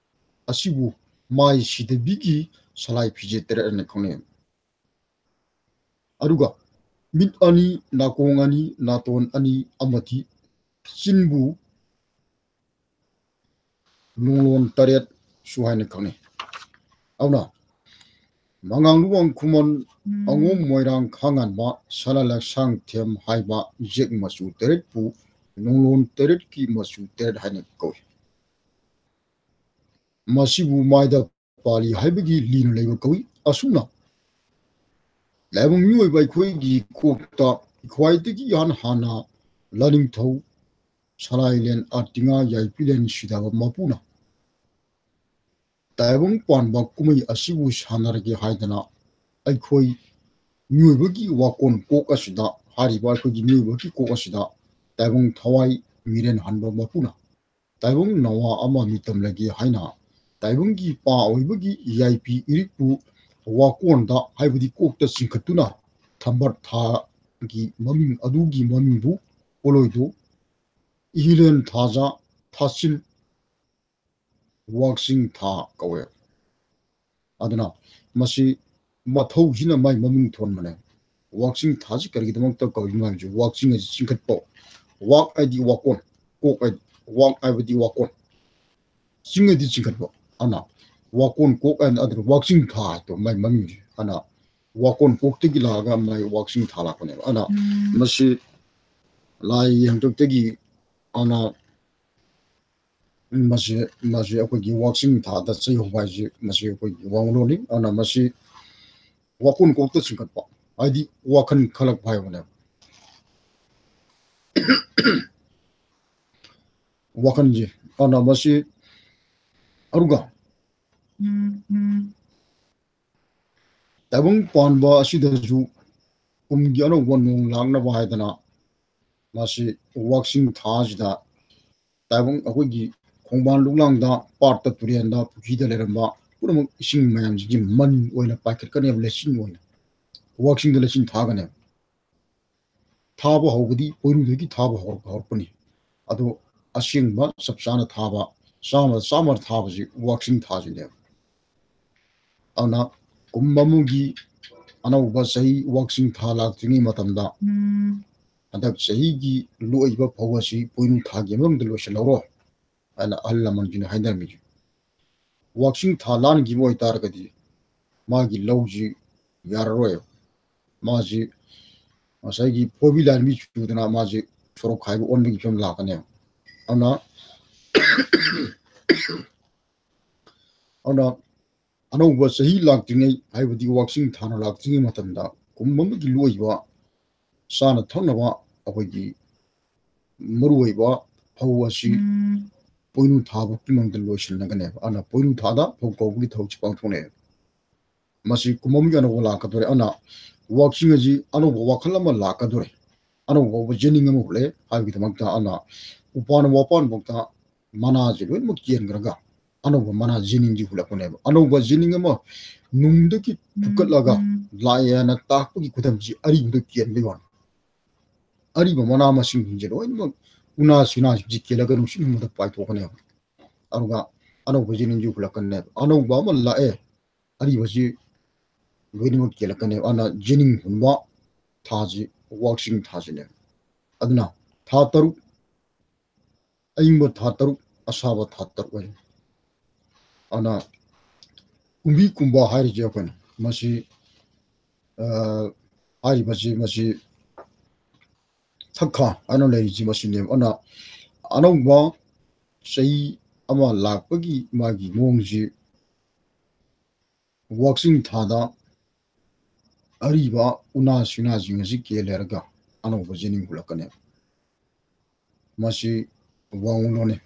ꯑꯁꯤꯕꯨ ꯃꯥꯏ ꯁꯤꯗꯕꯤꯒꯤ ꯁꯂꯥꯏ ꯐꯤꯖꯦꯠ ꯇꯔꯦꯠ ꯍꯥꯏꯅ ꯈꯪꯅꯩ꯫ ꯑꯗꯨꯒ ꯃꯤꯠ ꯑꯅꯤ, ꯅꯥꯀꯣꯡ ꯑꯅꯤ, ꯅꯥꯇꯣꯟ ꯑꯅꯤ ꯑꯃꯗꯤ ꯆꯤꯟꯕꯨ ꯅꯣꯡꯂꯣꯟ ꯇꯔꯦꯠꯁꯨ ꯍꯥꯏꯅ ꯈꯪꯅꯩ꯫ ꯑꯗꯨꯅ ꯃꯉꯥꯡ ꯂꯨꯋꯥꯡ ꯈꯨꯃꯟ, ꯎꯝ꯫ ꯑꯉꯣꯝ ꯃꯣꯏꯔꯥꯡ ꯈꯥꯉꯥꯟꯕ, ꯁꯅꯥ ꯂꯛꯁꯥꯡ ꯊꯦꯝ ꯍꯥꯏꯕ ꯌꯦꯛ ꯃꯆꯨ ꯇꯔꯦꯠꯄꯨ ꯅꯣꯡꯂꯣꯟ ꯇꯔꯦꯠꯀꯤ ꯃꯆꯨ ꯇꯔꯦꯠ ꯍꯥꯏꯅ ꯀꯧꯏ꯫ ꯃꯁꯤꯕꯨ ꯃꯥꯏꯗ ꯄꯥꯜꯂꯤ ꯍꯥꯏꯕꯒꯤ ꯂꯤꯅ ꯂꯩꯕ ꯀꯧꯏ꯫ ꯑꯁꯨꯝꯅ ꯇꯥꯏꯕꯪ ꯃꯤꯑꯣꯏꯕ ꯑꯩꯈꯣꯏꯒꯤ ꯀꯣꯛꯇ ꯈ꯭ꯋꯥꯏꯗꯒꯤ ꯏꯍꯥꯟ ꯍꯥꯟꯅ ꯂꯥꯅꯤꯡꯊꯧ ꯁꯂꯥꯏꯂꯦꯟ ꯑꯥꯇꯤꯉꯥ ꯌꯥꯏꯄꯤꯂꯦꯟ ꯁꯤꯗꯥꯕ ꯃꯄꯨꯅ ꯇꯥꯏꯕꯪ ꯄꯥꯟꯕ ꯀꯨꯝꯍꯩ ꯑꯁꯤꯕꯨ ꯁꯥꯟꯅꯔꯒꯦ ꯍꯥꯏꯗꯅ ꯑꯩꯈꯣꯏ ꯃꯤꯑꯣꯏꯕꯒꯤ ꯋꯥꯀꯣꯟ ꯀꯣꯛ ꯑꯁꯤꯗ, ꯍꯥꯏꯔꯤꯕ ꯑꯩꯈꯣꯏꯒꯤ ꯃꯤꯑꯣꯏꯕꯒꯤ ꯀꯣꯛ ꯑꯁꯤꯗ ꯇꯥꯏꯕꯪ ꯊꯋꯥꯏ ꯃꯤꯔꯦꯟ ꯍꯟꯕ ꯃꯄꯨꯅ ꯇꯥꯏꯕꯪ ꯅꯋꯥ ꯑꯃ ꯃꯤꯇꯝꯂꯒꯦ ꯍꯥꯏꯅ ꯇꯥꯏꯕꯪꯒꯤ ꯄꯥ ꯑꯣꯏꯕꯒꯤ ꯌꯥꯏꯄꯤ ꯏꯔꯤꯛꯄꯨ ꯋꯥꯀꯣꯟꯗ, ꯍꯥꯏꯕꯗꯤ ꯀꯣꯛꯇ ꯆꯤꯡꯈꯠꯇꯨꯅ ꯊꯝꯕꯥꯜ ꯊꯥꯒꯤ ꯃꯃꯤꯡ, ꯑꯗꯨꯒꯤ ꯃꯃꯤꯡꯕꯨ ꯄꯣꯂꯣꯏꯗꯨ ꯏꯍꯤꯂꯦꯟ ꯊꯥꯖ ꯊꯥꯆꯤꯟ ꯋꯥꯛꯆꯤꯡ ꯊꯥ ꯀꯧꯋꯦ꯫ ꯑꯗꯨꯅ ꯃꯁꯤ ꯃꯊꯧꯁꯤꯅ ꯃꯥꯏ ꯃꯃꯤꯡ ꯊꯣꯟꯕꯅꯦ꯫ ꯋꯥꯛꯆꯤꯡ ꯊꯥꯁꯤ ꯀꯔꯤꯒꯤꯗꯃꯛꯇ ꯀꯧꯔꯤꯅꯣ ꯍꯥꯏꯕꯁꯤ, ꯋꯥꯛꯆꯤꯡ ꯍꯥꯏꯁꯤ ꯆꯤꯡꯈꯠꯄ, ꯋꯥꯛ ꯍꯥꯏꯗꯤ ꯋꯥꯀꯣꯟ, ꯀꯣꯛ ꯍꯥꯏꯗꯤ, ꯋꯥꯛ ꯍꯥꯏꯕꯗꯤ ꯋꯥꯀꯣꯟ, ꯆꯤꯡ ꯍꯥꯏꯗꯤ ꯆꯤꯡꯈꯠꯄ꯫ ꯑꯗꯨꯅ ꯋꯥꯀꯣꯟ ꯀꯣꯛ ꯍꯥꯏꯅ, ꯑꯗꯨꯅ ꯋꯥꯛꯆꯤꯡ ꯊꯥ ꯍꯥꯏꯗꯣ ꯃꯥꯏ ꯃꯃꯤꯡꯁꯦ꯫ ꯑꯗꯨꯅ ꯋꯥꯀꯣꯟ ꯀꯣꯛꯇꯒꯤ ꯂꯥꯛꯑꯒ ꯃꯥꯏ ꯋꯥꯛꯆꯤꯡ ꯊꯥ ꯂꯥꯛꯄꯅꯦꯕ꯫ ꯑꯗꯨꯅ ꯃꯁꯤ ꯂꯥꯏ ꯍꯥꯛꯇꯛꯇꯒꯤ, ꯑꯗꯨꯅ ꯃꯁꯤ, ꯃꯁꯤ ꯑꯩꯈꯣꯏꯒꯤ ꯋꯥꯛꯆꯤꯡ ꯊꯥꯗ ꯆꯩ ꯍꯧꯕ ꯍꯥꯏꯁꯤ ꯃꯁꯤ ꯑꯩꯈꯣꯏꯒꯤ ꯋꯥꯉꯨꯂꯣꯟꯅꯤ꯫ ꯑꯗꯨꯅ ꯃꯁꯤ ꯋꯥꯀꯣꯟ ꯀꯣꯛꯇ ꯆꯤꯡꯈꯠꯄ, ꯍꯥꯏꯗꯤ ꯋꯥꯈꯜ ꯈꯜꯂꯛꯄ ꯍꯥꯏꯕꯅꯦꯕ꯫ ꯋꯥꯈꯜꯁꯦ꯫ ꯑꯗꯨꯅ ꯃꯁꯤ ꯑꯗꯨꯒ ꯇꯥꯏꯕꯪ ꯄꯥꯟꯕ ꯑꯁꯤꯗꯁꯨ ꯀꯨꯝꯒꯤ ꯑꯅꯧꯕ ꯅꯣꯡ ꯂꯥꯛꯅꯕ ꯍꯥꯏꯗꯅ ꯃꯁꯤ ꯋꯥꯛꯆꯤꯡ ꯊꯥꯁꯤꯗ ꯇꯥꯏꯕꯪ ꯑꯩꯈꯣꯏꯒꯤ ꯈꯣꯡꯕꯥꯟ ꯂꯨꯛꯂꯥꯡꯗ, ꯄꯥꯠꯇ, ꯇꯨꯔꯦꯟꯗ, ꯄꯨꯈ꯭ꯔꯤꯗ ꯂꯩꯔꯝꯕ ꯄꯨꯝꯅꯃꯛ ꯏꯁꯤꯡ ꯃꯌꯥꯝꯁꯤꯒꯤ ꯃꯟ ꯑꯣꯏꯅ ꯄꯥꯏꯈꯠꯀꯅꯦꯕ, ꯂꯩꯆꯤꯟ ꯑꯣꯏꯅ꯫ ꯋꯥꯛꯆꯤꯡꯗ ꯂꯩꯆꯤꯟ ꯊꯥꯒꯅꯦꯕ꯫ ꯊꯥꯕ ꯍꯧꯕꯗꯤ ꯄꯣꯏꯅꯨꯗꯒꯤ ꯊꯥꯕ ꯍꯧꯔꯛ-, ꯍꯧꯔꯛꯄꯅꯤ꯫ ꯑꯗꯣ ꯑꯁꯦꯡꯕ ꯆꯞ ꯆꯥꯅ ꯊꯥꯕ, ꯆꯥꯝꯃ ꯆꯥꯝꯃ ꯊꯥꯕꯁꯤ ꯋꯥꯛꯆꯤꯡ ꯊꯥꯁꯤꯅꯦꯕ꯫ ꯑꯗꯨꯅ ꯀꯨꯝ ꯑꯃꯒꯤ ꯑꯅꯧꯕ ꯆꯍꯤ ꯋꯥꯛꯆꯤꯡ ꯊꯥ ꯂꯥꯛꯇ꯭ꯔꯤꯉꯩ ꯃꯇꯝꯗ ꯍꯟꯗꯛ ꯆꯍꯤꯒꯤ ꯂꯣꯛꯏꯕ ꯐꯧ ꯑꯁꯤ ꯄꯣꯏꯅꯨ ꯊꯥꯒꯤ ꯃꯅꯨꯡꯗ ꯂꯣꯏꯁꯤꯜꯍꯧꯔꯣ ꯍꯥꯏꯅ ꯑꯍꯜ ꯂꯃꯟꯁꯤꯡꯅ ꯍꯥꯏꯅꯔꯝꯃꯤ꯫ ꯋꯥꯛꯆꯤꯡ ꯊꯥ ꯂꯥꯟꯈꯤꯕ ꯑꯣꯏꯇꯥꯔꯒꯗꯤ ꯃꯥꯒꯤ ꯂꯧꯁꯤ ꯌꯥꯔꯔꯣꯏ꯫ ꯃꯥꯁꯤ ꯉꯁꯥꯏꯒꯤ ꯐꯣꯔꯕꯤ ꯂꯥꯟꯃꯤ ꯆꯨꯗꯅ ꯃꯥꯁꯤ ꯁꯣꯔꯣꯛ ꯈꯥꯏꯕ ꯑꯣꯟꯕꯒꯤ ꯐꯤꯕꯝ ꯂꯥꯛꯀꯅꯦꯕ꯫ ꯑꯗꯨꯅ, ꯑꯗꯨꯅ ꯑꯅꯧꯕ ꯆꯍꯤ ꯂꯥꯛꯇ꯭ꯔꯤꯉꯩ, ꯍꯥꯏꯕꯗꯤ ꯋꯥꯛꯆꯤꯡ ꯊꯥꯅ ꯂꯥꯛꯇ꯭ꯔꯤꯉꯩ ꯃꯇꯝꯗ ꯀꯨꯝ ꯑꯃꯒꯤ ꯂꯣꯏꯕ ꯆꯥꯅ ꯊꯛꯅꯕ ꯑꯩꯈꯣꯏꯒꯤ ꯃꯔꯨꯑꯣꯏꯕ ꯐꯧ ꯑꯁꯤ ꯄꯣꯏꯅꯨ ꯊꯥꯕꯒꯤ ꯃꯑꯣꯡꯗ ꯂꯣꯏꯁꯤꯟꯅꯒꯅꯦꯕ꯫ ꯑꯗꯨꯅ ꯄꯣꯏꯅꯨ ꯊꯥꯗ ꯐꯧ ꯀꯧꯕꯒꯤ ꯊꯕꯛꯁꯤ ꯄꯥꯡꯊꯣꯛꯅꯩꯕ꯫ ꯃꯁꯤ ꯀꯨꯝ ꯑꯃꯒꯤ ꯑꯅꯧꯕ ꯂꯥꯛꯀꯗꯧꯔꯦ꯫ ꯑꯗꯨꯅ ꯋꯥꯛꯆꯤꯡ ꯑꯁꯤ ꯑꯅꯧꯕ ꯋꯥꯈꯜ ꯑꯃ ꯂꯥꯛꯀꯗꯧꯔꯦ, ꯑꯅꯧꯕ ꯌꯦꯅꯤꯡ ꯑꯃ ꯍꯨꯜꯂꯛꯑꯦ ꯍꯥꯏꯕꯒꯤꯗꯃꯛꯇ ꯑꯗꯨꯅ ꯎꯄꯥꯟ ꯋꯥꯄꯥꯟꯐꯥꯎꯗ ꯃꯅꯥꯁꯦ ꯂꯣꯏꯅꯃꯛ ꯀꯦꯟꯈ꯭ꯔꯒ ꯑꯅꯧꯕ ꯃꯅꯥ ꯌꯦꯅꯤꯡꯁꯤ ꯍꯨꯜꯂꯛꯄꯅꯦꯕ꯫ ꯑꯅꯧꯕ ꯌꯦꯅꯤꯡ ꯑꯃ ꯅꯨꯡꯗꯒꯤ ꯐꯨꯀꯠꯂꯒ ꯂꯥꯛꯑꯦ ꯍꯥꯏꯅ ꯇꯥꯛꯄꯒꯤ ꯈꯨꯗꯝꯁꯤ ꯑꯔꯤꯕꯗ ꯀꯦꯟꯕꯒꯤ ꯋꯥꯅꯤ꯫ ꯑꯔꯤꯕ ꯃꯅꯥ ꯃꯁꯤꯡꯁꯤꯡꯁꯦ ꯂꯣꯏꯅꯃꯛ ꯎꯅꯥ ꯁꯤꯅꯥꯁꯤꯡꯁꯤ ꯀꯦꯜꯂꯒ ꯅꯨꯡꯁꯤꯠ ꯍꯨꯝꯕꯗ ꯄꯥꯏꯊꯣꯛꯀꯅꯦꯕ꯫ ꯑꯗꯨꯒ ꯑꯅꯧꯕ ꯌꯦꯅꯤꯡꯁꯤ ꯍꯨꯜꯂꯛꯀꯅꯦꯕ꯫ ꯑꯅꯧꯕ ꯑꯃ ꯂꯥꯛꯑꯦ, ꯑꯔꯤꯕꯁꯤ ꯂꯣꯏꯅꯃꯛ ꯀꯦꯜꯂꯛꯀꯅꯦꯕ꯫ ꯑꯗꯨꯅ ꯌꯦꯅꯤꯡ ꯍꯨꯟꯕ ꯊꯥꯁꯤ ꯋꯥꯛꯆꯤꯡ ꯊꯥꯁꯤꯅꯦꯕ꯫ ꯑꯗꯨꯅ ꯊꯥ ꯇꯔꯨꯛ, ꯑꯏꯪꯕ ꯊꯥ ꯇꯔꯨꯛ, ꯑꯁꯥꯕ ꯊꯥ ꯇꯔꯨꯛ ꯍꯥꯏ꯫ ꯑꯗꯨꯅ ꯀꯨꯝꯕꯤ ꯀꯨꯝꯕ ꯍꯥꯏꯔꯤꯁꯦ ꯑꯩꯈꯣꯏꯅ ꯃꯁꯤ, ꯑ, ꯍꯥꯏꯔꯤꯕꯁꯤ ꯃꯁꯤ ꯊꯛꯈꯥ ꯍꯥꯏꯅ ꯂꯩꯔꯤꯁꯤ ꯃꯁꯤꯅꯦꯕ꯫ ꯑꯗꯨꯅ ꯑꯅꯧꯕ ꯆꯍꯤ ꯑꯃ ꯂꯥꯛꯄꯒꯤ ꯃꯥꯒꯤ ꯃꯑꯣꯡꯁꯤ ꯋꯥꯛꯆꯤꯡ ꯊꯥꯗ ꯑꯔꯤꯕ ꯎꯅꯥ ꯁꯤꯅꯥꯁꯤꯡ ꯑꯁꯤ ꯀꯦꯜꯂꯦꯔꯒ ꯑꯅꯧꯕ ꯌꯦꯅꯤꯡ ꯍꯨꯜꯂꯛꯀꯅꯦꯕ꯫ ꯃꯁꯤ ꯋꯥꯡꯂꯣꯟꯅꯤ꯫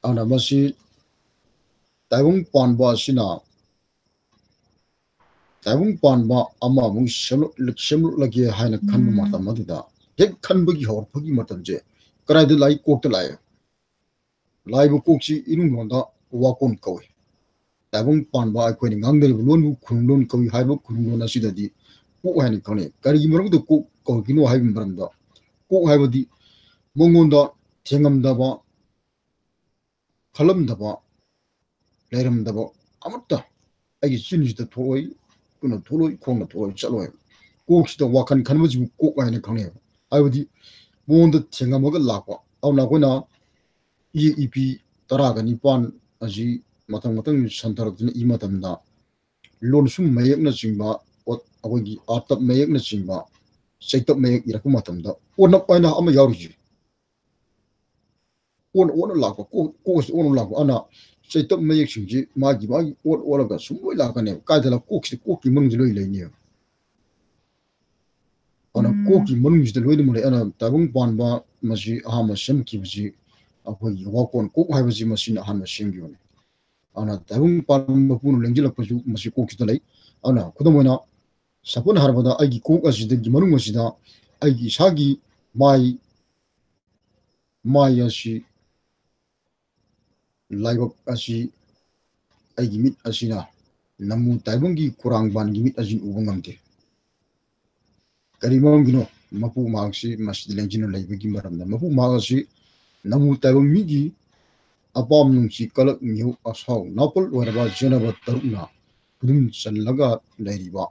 ꯑꯗꯨꯅ ꯃꯁꯤ ꯇꯥꯏꯕꯪ ꯄꯥꯟꯕ ꯑꯁꯤꯅ ꯇꯥꯏꯕꯪ ꯄꯥꯟꯕ ꯑꯃꯃꯨꯛ ꯁꯦꯝꯂꯛ-, ꯁꯦꯝꯂꯛꯂꯒꯦ ꯍꯥꯏꯅ ꯈꯟꯕ ꯃꯇꯝ ꯑꯗꯨꯗ ꯍꯦꯛ ꯈꯟꯕꯒꯤ ꯍꯧꯔꯛꯄꯒꯤ ꯃꯇꯝꯁꯦ ꯀꯗꯥꯏꯗ ꯂꯥꯛꯏ? ꯀꯣꯛꯇ ꯂꯥꯛꯑꯦ꯫ ꯂꯥꯛꯏꯕ ꯀꯣꯛꯁꯤ ꯏꯔꯨꯡ ꯂꯣꯟꯗ ꯋꯥꯀꯣꯟ ꯀꯧꯏ꯫ ꯇꯥꯏꯕꯪ ꯄꯥꯟꯕ ꯑꯩꯈꯣꯏꯅ ꯉꯥꯡꯅꯔꯤꯕ ꯂꯣꯟꯕꯨ ꯈꯨꯅꯨꯡ ꯂꯣꯟ ꯀꯧꯏ꯫ ꯍꯥꯏꯔꯤꯕ ꯈꯨꯅꯨꯡ ꯂꯣꯟ ꯑꯁꯤꯗꯗꯤ ꯀꯣꯛ ꯍꯥꯏꯅ ꯈꯪꯅꯩ꯫ ꯀꯔꯤꯒꯤ ꯃꯔꯝꯗ ꯀꯣꯛ ꯀꯧꯔꯤꯅꯣ ꯍꯥꯏꯕ ꯃꯔꯝꯗ, ꯀꯣꯛ ꯍꯥꯏꯕꯗꯤ ꯃꯉꯣꯟꯗ ꯊꯦꯡꯉꯝꯗꯕ, ꯈꯜꯂꯝꯗꯕ, ꯂꯩꯔꯝꯗꯕ ꯑꯃꯠꯇ ꯑꯩꯒꯤ ꯆꯤꯟꯁꯤꯗ ꯊꯣꯛꯂꯛꯑꯣꯏ, ꯈꯨꯠꯅ ꯊꯣꯛꯂꯛꯑꯣꯏ, ꯈꯣꯡꯅ ꯊꯣꯛꯂꯛꯑꯣꯏ, ꯆꯠꯂꯣꯏ꯫ ꯀꯣꯛꯁꯤꯗ ꯋꯥꯈꯜ ꯈꯟꯕꯁꯤꯕꯨ ꯀꯣꯛ ꯍꯥꯏꯅ ꯈꯪꯅꯩꯕ꯫ ꯍꯥꯏꯕꯗꯤ ꯃꯉꯣꯟꯗ ꯊꯦꯡꯉꯝꯃꯒ ꯂꯥꯛꯄ꯫ ꯑꯗꯨꯅ ꯑꯩꯈꯣꯏꯅ ꯏꯌꯦꯛ ꯏꯄꯤ ꯇꯔꯥꯒ ꯅꯤꯄꯥꯟ ꯑꯁꯤ ꯃꯊꯪ ꯃꯊꯪ ꯁꯟꯊꯔꯛꯇꯨꯅ ꯏ ꯃꯇꯝꯗ ꯂꯣꯟꯁꯨꯝ ꯃꯌꯦꯛꯅꯆꯤꯡꯕ, ꯑꯣꯠ-, ꯑꯩꯈꯣꯏꯒꯤ ꯑꯥꯇꯞ ꯃꯌꯦꯛꯅꯆꯤꯡꯕ, ꯆꯩꯇꯞ ꯃꯌꯦꯛ ꯏꯔꯛꯄ ꯃꯇꯝꯗ ꯑꯣꯅꯞ ꯍꯥꯏꯅ ꯑꯃ ꯌꯥꯎꯔꯤꯁꯦ꯫ ꯑꯣꯟ-, ꯑꯣꯟꯅ ꯂꯥꯛꯄ, ꯀꯣꯛ-, ꯀꯣꯛ ꯑꯁꯤ ꯑꯣꯟꯅ ꯂꯥꯛꯄ꯫ ꯑꯗꯨꯅ ꯆꯩꯇꯞ ꯃꯌꯦꯛꯁꯤꯡꯁꯤ ꯃꯥꯒꯤ ꯃꯥꯒꯤ ꯑꯣꯠ ꯑꯣꯠꯂꯒ ꯁꯨꯝ ꯂꯣꯏ ꯂꯥꯛꯀꯅꯦꯕ꯫ ꯀꯥꯏꯗ ꯂꯥꯛ-, ꯀꯣꯛꯁꯤꯗ, ꯀꯣꯛꯀꯤ ꯃꯅꯨꯡꯁꯤ ꯂꯣꯏ ꯂꯩꯅꯦꯕ꯫ ꯑꯗꯨꯅ ꯎꯝ꯫ ꯀꯣꯛꯀꯤ ꯃꯅꯨꯡꯁꯤꯗ ꯂꯣꯏꯅꯃꯛ ꯂꯩ꯫ ꯑꯗꯨꯅ ꯇꯥꯏꯕꯪ ꯄꯥꯟꯕ ꯃꯁꯤ ꯑꯍꯥꯟꯕ ꯁꯦꯝꯈꯤꯕꯁꯤ ꯑꯩꯈꯣꯏꯒꯤ ꯋꯥꯀꯣꯟ ꯀꯣꯛ ꯍꯥꯏꯕꯁꯤ ꯃꯁꯤꯅ ꯑꯍꯥꯟꯕ ꯁꯦꯝꯈꯤꯕꯅꯤ꯫ ꯑꯗꯨꯅ ꯇꯥꯏꯕꯪ ꯄꯥꯟꯕ ꯃꯄꯨꯅ ꯂꯦꯡꯁꯤꯜꯂꯛꯄꯁꯨ ꯃꯁꯤ ꯀꯣꯛꯁꯤꯗ ꯂꯩ꯫ ꯑꯗꯨꯅ ꯈꯨꯗꯝ ꯑꯣꯏꯅ ꯁꯝꯂꯞꯅ ꯍꯥꯏꯔꯕꯗ ꯑꯩꯒꯤ ꯀꯣꯛ ꯑꯁꯤꯗꯒꯤ ꯃꯅꯨꯡ ꯑꯁꯤꯗ ꯑꯩꯒꯤ ꯏꯁꯥꯒꯤ ꯃꯥꯏ, ꯃꯥꯏ ꯑꯁꯤ, ꯂꯥꯏꯕꯛ ꯑꯁꯤ, ꯑꯩꯒꯤ ꯃꯤꯠ ꯑꯁꯤꯅ ꯅꯃꯨ ꯇꯥꯏꯕꯪꯒꯤ ꯈꯨꯔꯥꯡꯕꯥꯟꯒꯤ ꯃꯤꯠ ꯑꯁꯤꯅ ꯎꯕ ꯉꯝꯗꯦ꯫ ꯀꯔꯤ ꯃꯔꯝꯒꯤꯅꯣ? ꯃꯄꯨ ꯃꯍꯥꯛꯁꯤ ꯃꯁꯤꯗ ꯂꯦꯡꯁꯤꯟꯅ ꯂꯩꯕꯒꯤ ꯃꯔꯝꯗ꯫ ꯃꯄꯨ ꯃꯍꯥꯛ ꯑꯁꯤ ꯅꯃꯨ ꯇꯥꯏꯕꯪ ꯃꯤꯒꯤ ꯑꯄꯥꯝ ꯅꯨꯡꯁꯤ, ꯀꯂꯛ ꯃꯤꯍꯧ, ꯑꯁꯥꯎ ꯅꯥꯄꯜ ꯑꯣꯏꯔꯕ ꯆꯦꯟꯅꯕ ꯇꯔꯨꯛꯅ ꯈꯨꯗꯨꯝ ꯆꯜꯂꯒ ꯂꯩꯔꯤꯕ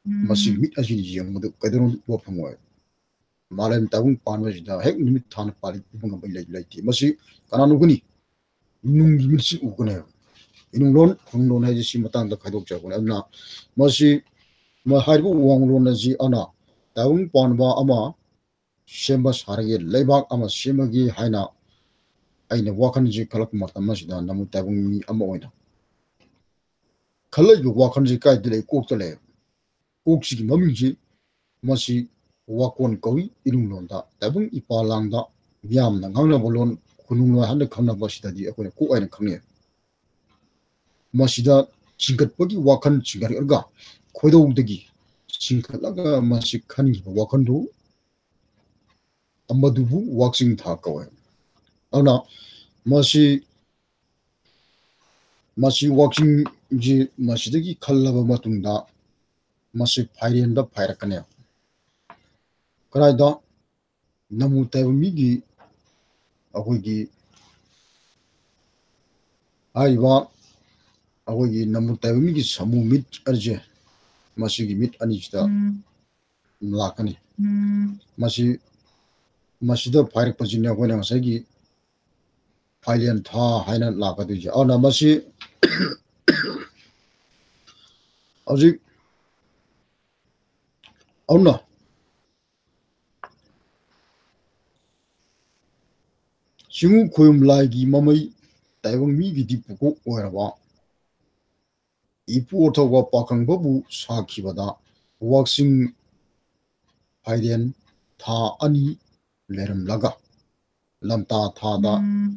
ꯎꯝ꯫ ꯃꯁꯤ ꯃꯤꯠ ꯑꯁꯤꯅ ꯌꯦꯡꯕꯗ ꯀꯩꯗꯧꯅꯨꯡꯗ ꯎꯕ ꯐꯪꯉꯣꯏ꯫ ꯃꯥꯂꯦꯝ ꯇꯥꯏꯕꯪ ꯄꯥꯟꯕꯁꯤꯗ ꯍꯦꯛ ꯅꯨꯃꯤꯠ ꯊꯥꯅ ꯄꯥꯜꯂꯤ ꯎꯕ ꯉꯝꯕ ꯂꯩ-, ꯂꯩꯇꯦ꯫ ꯃꯁꯤ ꯀꯅꯥꯅ ꯎꯒꯅꯤ? ꯅꯨꯡꯒꯤ ꯃꯤꯠꯁꯤ ꯎꯒꯅꯦꯕ꯫ ꯏꯅꯨꯡꯂꯣꯟ, ꯈꯨꯅꯨꯡꯂꯣꯟ ꯍꯥꯏꯁꯦ ꯁꯤ ꯃꯇꯥꯡꯗ ꯈꯥꯏꯗꯣꯛꯆꯕꯅꯦ꯫ ꯑꯗꯨꯅ ꯃꯁꯤ, ꯃ-, ꯍꯥꯏꯔꯤꯕ ꯋꯥꯡꯂꯣꯟ ꯑꯁꯤ ꯑꯅ ꯇꯥꯏꯕꯪ ꯄꯥꯟꯕ ꯑꯃ ꯁꯦꯝꯕ ꯁꯥꯔꯒꯦ, ꯂꯩꯕꯥꯛ ꯑꯃ ꯁꯦꯝꯃꯒꯦ ꯍꯥꯏꯅ ꯑꯩꯅ ꯋꯥꯈꯜꯁꯤ ꯈꯜꯂꯛꯄ ꯃꯇꯝ ꯑꯁꯤꯗ ꯅꯃꯨ ꯇꯥꯏꯕꯪ ꯃꯤ ꯑꯃ ꯑꯣꯏꯅ ꯈꯜꯂꯛꯏꯕ ꯋꯥꯈꯜꯁꯤ ꯀꯥꯏꯗ ꯂꯩ? ꯀꯣꯛꯇ ꯂꯩ꯫ ꯀꯣꯛꯁꯤꯒꯤ ꯃꯃꯤꯡꯁꯤ ꯃꯁꯤ ꯋꯥꯀꯣꯟ ꯀꯧꯏ ꯏꯔꯨꯡꯂꯣꯟꯗ꯫ ꯇꯥꯏꯕꯪ ꯏꯄꯥ ꯂꯥꯡꯗ ꯃꯤꯌꯥꯝꯅ ꯉꯥꯡꯅꯕ ꯂꯣꯟ, ꯈꯨꯅꯨꯡ ꯂꯣꯟ ꯍꯥꯏꯅ ꯈꯪꯅꯕ ꯑꯁꯤꯗꯗꯤ ꯑꯩꯈꯣꯏꯅ ꯀꯣꯛ ꯍꯥꯏꯅ ꯈꯪꯅꯩ꯫ ꯃꯁꯤꯗ ꯆꯤꯡꯈꯠꯄꯒꯤ ꯋꯥꯈꯜ ꯆꯤꯡꯈꯠꯂꯒ ꯈꯣꯏꯗꯧꯗꯒꯤ ꯆꯤꯡꯈꯠꯂꯒ ꯃꯁꯤ ꯈꯟꯈꯤꯕ ꯋꯥꯈꯜꯗꯨ ꯑꯃꯗꯨꯕꯨ ꯋꯥꯛꯆꯤꯡ ꯊꯥ ꯀꯧꯋꯦ꯫ ꯑꯗꯨꯅ ꯃꯁꯤ, ꯃꯁꯤ ꯋꯥꯛꯆꯤꯡꯁꯤ ꯃꯁꯤꯗꯒꯤ ꯈꯜꯂꯕ ꯃꯇꯨꯡꯗ ꯃꯁꯤ ꯐꯥꯏꯔꯦꯟꯗ ꯐꯥꯏꯔꯛꯀꯅꯦꯕ꯫ ꯀꯗꯥꯏꯗ? ꯅꯃꯨ ꯇꯥꯏꯕꯪ ꯃꯤꯒꯤ, ꯑꯩꯈꯣꯏꯒꯤ ꯍꯥꯏꯔꯤꯕ ꯑꯩꯈꯣꯏꯒꯤ ꯅꯃꯨ ꯇꯥꯏꯕꯪ ꯃꯤꯒꯤ ꯁꯥꯃꯨ ꯃꯤꯠ ꯑꯁꯦ, ꯃꯁꯤꯒꯤ ꯃꯤꯠ ꯑꯅꯤꯁꯤꯗ ꯎꯝ꯫ ꯂꯥꯛꯀꯅꯤ꯫ ꯎꯝ꯫ ꯃꯁꯤ, ꯃꯁꯤꯗ ꯐꯥꯏꯔꯛꯄꯁꯤꯅꯦ ꯑꯩꯈꯣꯏꯅ ꯉꯁꯥꯏꯒꯤ ꯐꯥꯏꯂꯦꯟ ꯊꯥ ꯍꯥꯏꯅ ꯂꯥꯛꯀꯗꯣꯏꯁꯦ꯫ ꯑꯗꯨꯅ ꯃꯁꯤ ꯍꯧꯖꯤꯛ, ꯑꯗꯨꯅ ꯆꯤꯡꯉꯨ ꯈꯣꯌꯨꯝ ꯂꯥꯏꯒꯤ ꯃꯃꯩ ꯇꯥꯏꯕꯪ ꯃꯤꯒꯤꯗꯤ ꯄꯨꯀꯣꯛ ꯑꯣꯏꯔꯕ ꯏꯄꯨ ꯑꯣꯏꯔꯊꯧꯕ ꯄꯥꯈꯪꯕꯕꯨ ꯁꯥꯈꯤꯕꯗ ꯋꯥꯛꯆꯤꯡ ꯐꯥꯏꯔꯦꯟ ꯊꯥ ꯑꯅꯤ ꯂꯩꯔꯝꯂꯒ ꯂꯝꯇꯥ ꯊꯥꯗ ꯎꯝ꯫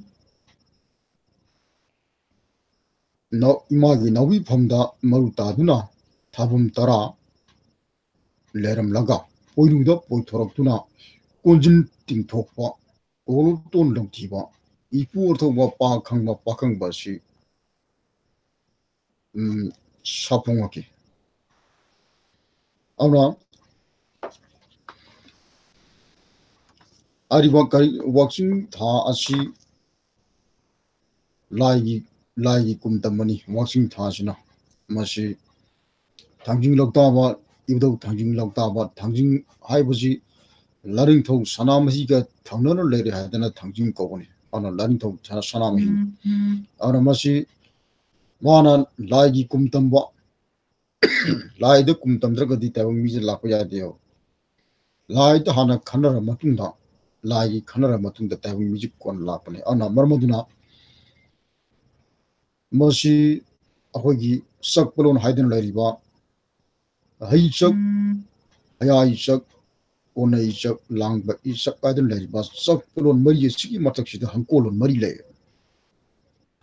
ꯅ-, ꯏꯃꯥꯒꯤ ꯅꯥꯎꯕꯤꯐꯝꯗ ꯃꯔꯨ ꯇꯥꯗꯨꯅ ꯊꯥꯕꯝ ꯇꯔꯥ ꯂꯩꯔꯝꯂꯒ ꯄꯣꯏꯅꯨꯗ ꯄꯣꯏꯊꯣꯔꯛꯇꯨꯅ ꯀꯣꯟꯖꯤꯟ ꯇꯤꯡꯊꯣꯛꯄ, ꯀꯣꯂꯣꯇꯣꯟ ꯂꯧꯊꯤꯕ, ꯏꯄꯨ ꯑꯣꯏꯔꯊꯧꯕ ꯄꯥ ꯈꯪꯕ ꯄꯥꯈꯪꯕ ꯑꯁꯤ, ꯎꯝ, ꯁꯥꯐꯣꯡꯉꯛꯈꯤ꯫ ꯑꯗꯨꯅ ꯍꯥꯏꯔꯤꯕ ꯀꯔꯤ ꯋꯥꯛꯆꯤꯡ ꯊꯥ ꯑꯁꯤ ꯂꯥꯏꯒꯤ, ꯂꯥꯏꯒꯤ ꯀꯨꯝ ꯇꯝꯕꯅꯤ꯫ ꯋꯥꯛꯆꯤꯡ ꯊꯥꯁꯤꯅ ꯃꯁꯤ ꯊꯥꯡꯖꯤꯡ ꯂꯧꯇꯥꯕ, ꯏꯕꯨꯙꯧ ꯊꯥꯡꯖꯤꯡ ꯂꯧꯇꯥꯕ, ꯊꯥꯡꯖꯤꯡ ꯍꯥꯏꯕꯁꯤ ꯂꯥꯏꯅꯤꯡꯊꯧ ꯁꯅꯥꯃꯍꯤꯒ ꯊꯪꯅꯅ ꯂꯩꯔꯦ ꯍꯥꯏꯗꯅ ꯊꯥꯡꯖꯤꯡ ꯀꯧꯕꯅꯤ꯫ ꯑꯗꯨꯅ ꯂꯥꯏꯅꯤꯡꯊꯧ ꯁꯅꯥꯃꯍꯤ꯫ ꯎꯝ, ꯎꯝ꯫ ꯑꯗꯨꯅ ꯃꯁꯤ ꯃꯥꯅ ꯂꯥꯏꯒꯤ ꯀꯨꯝ ꯇꯝꯕ, ꯂꯥꯏꯗ ꯀꯨꯝ ꯇꯝꯗ꯭ꯔꯒꯗꯤ ꯇꯥꯏꯕꯪ ꯃꯤꯁꯦ ꯂꯥꯛꯄ ꯌꯥꯗꯦꯕ꯫ ꯂꯥꯏꯗ ꯍꯥꯟꯅ ꯈꯟꯅꯔ ꯃꯇꯨꯡꯗ, ꯂꯥꯏꯒꯤ ꯈꯟꯅꯔ ꯃꯇꯨꯡꯗ ꯇꯥꯏꯕꯪ ꯃꯤꯁꯦ ꯀꯣꯟꯅ ꯂꯥꯛꯄꯅꯦ꯫ ꯑꯗꯨꯅ ꯃꯔꯝ ꯑꯗꯨꯅ ꯃꯁꯤ ꯑꯩꯈꯣꯏꯒꯤ ꯆꯛꯄꯂꯣꯟ ꯍꯥꯏꯗꯨꯅ ꯂꯩꯔꯤꯕ ꯑꯍꯩ ꯆꯛ, ꯎꯝ꯫ ꯑꯌꯥꯏ ꯆꯛ, ꯑꯣꯅꯩ ꯆꯛ, ꯂꯥꯡꯕ ꯏꯆꯛ ꯍꯥꯏꯗꯨꯅ ꯂꯩꯔꯤꯕ ꯆꯛꯄꯂꯣꯟ ꯃꯔꯤ ꯑꯁꯤꯒꯤ ꯃꯊꯛꯁꯤꯗ ꯍꯪꯀꯣꯜꯂꯣꯟ ꯃꯔꯤ ꯂꯩ꯫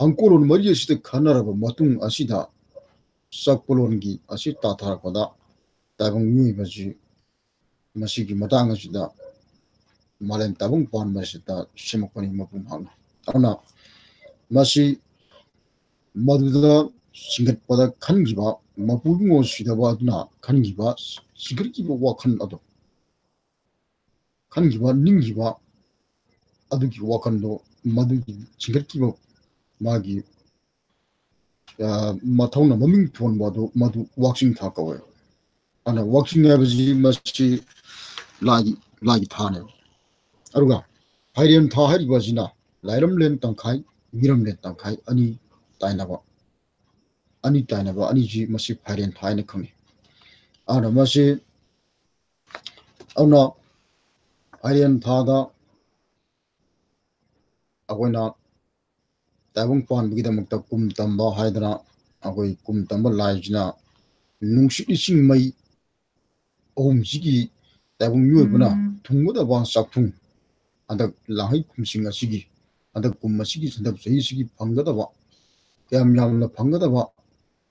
ꯍꯪꯀꯣꯜꯂꯣꯟ ꯃꯔꯤ ꯑꯁꯤꯗ ꯈꯟꯅꯔꯕ ꯃꯇꯨꯡ ꯑꯁꯤꯗ ꯆꯛꯄꯂꯣꯟꯒꯤ ꯑꯁꯤ ꯇꯥꯊꯔꯛꯄꯗ ꯇꯥꯏꯕꯪ ꯃꯤꯑꯣꯏꯕꯁꯤ ꯃꯁꯤꯒꯤ ꯃꯇꯥꯡ ꯑꯁꯤꯗ ꯃꯥꯂꯦꯝ ꯇꯥꯏꯕꯪ ꯄꯥꯟꯕ ꯑꯁꯤꯗ ꯁꯦꯝꯃꯛꯄꯅꯤ ꯃꯄꯨꯡ ꯐꯥꯅ꯫ ꯑꯗꯨꯅ ꯃꯁꯤ ꯃꯗꯨꯗ ꯆꯤꯡꯈꯠꯄꯗ ꯈꯟꯈꯤꯕ ꯃꯄꯨ ꯏꯕꯨꯡꯉꯣ ꯁꯤꯗꯕ ꯑꯗꯨꯅ ꯈꯟꯈꯤꯕ, ꯆꯤꯡꯈꯠꯈꯤꯕ ꯋꯥꯈꯜ ꯑꯗꯣ, ꯈꯟꯈꯤꯕ, ꯅꯤꯡꯈꯤꯕ ꯑꯗꯨꯒꯤ ꯋꯥꯈꯜꯗꯣ, ꯃꯗꯨꯒꯤ ꯆꯤꯡꯈꯠꯈꯤꯕ ꯃꯥꯒꯤ, ꯑ, ꯃꯊꯧꯅ ꯃꯃꯤꯡ ꯊꯣꯟꯕ ꯑꯗꯨ, ꯃꯗꯨ ꯋꯥꯛꯆꯤꯡ ꯊꯥ ꯀꯧꯋꯦ꯫ ꯑꯗꯨꯅ ꯋꯥꯛꯆꯤꯡ ꯍꯥꯏꯕꯁꯤ ꯃꯁꯤ ꯂꯥꯏꯒꯤ, ꯂꯥꯏꯒꯤ ꯊꯥꯅꯦꯕ꯫ ꯑꯗꯨꯒ ꯐꯥꯏꯔꯦꯟ ꯊꯥ ꯍꯥꯏꯔꯤꯕ ꯑꯁꯤꯅ ꯂꯥꯏꯔꯝꯂꯦꯟ ꯇꯪꯈꯥꯏ, ꯃꯤꯔꯝꯂꯦꯟ ꯇꯪꯈꯥꯏ, ꯑꯅꯤ ꯇꯥꯏꯅꯕ, ꯑꯅꯤ ꯇꯥꯏꯅꯕ ꯑꯅꯤꯁꯤ ꯃꯁꯤ ꯐꯥꯏꯔꯦꯟ ꯊꯥ ꯍꯥꯏꯅ ꯈꯪꯅꯩ꯫ ꯑꯗꯨꯅ ꯃꯁꯤ, ꯑꯗꯨꯅ ꯐꯥꯏꯔꯦꯟ ꯊꯥꯗ ꯑꯩꯈꯣꯏꯅ ꯇꯥꯏꯕꯪ ꯄꯥꯟꯕꯒꯤꯗꯃꯛꯇ ꯀꯨꯝ ꯇꯝꯕ ꯍꯥꯏꯗꯅ, ꯑꯩꯈꯣꯏ ꯀꯨꯝ ꯇꯝꯕ ꯂꯥꯏꯁꯤꯅ ꯅꯨꯡꯁꯤꯠ ꯏꯁꯤꯡ ꯃꯩ ꯑꯍꯨꯝꯁꯤꯒꯤ ꯇꯥꯏꯕꯪ ꯃꯤꯑꯣꯏꯕꯅ ꯎꯝ꯫ ꯊꯨꯡꯒꯗꯕ ꯆꯥꯛꯊꯨꯡ, ꯍꯟꯗꯛ ꯂꯥꯡꯍꯩ ꯀꯨꯝꯁꯤꯡ ꯑꯁꯤꯒꯤ, ꯍꯟꯗꯛ ꯀꯨꯝ ꯑꯁꯤꯒꯤ, ꯍꯟꯗꯛ ꯆꯍꯤꯁꯤꯒꯤ ꯐꯪꯒꯗꯕ, ꯀꯌꯥꯝ ꯌꯥꯝꯅ ꯐꯪꯒꯗꯕ,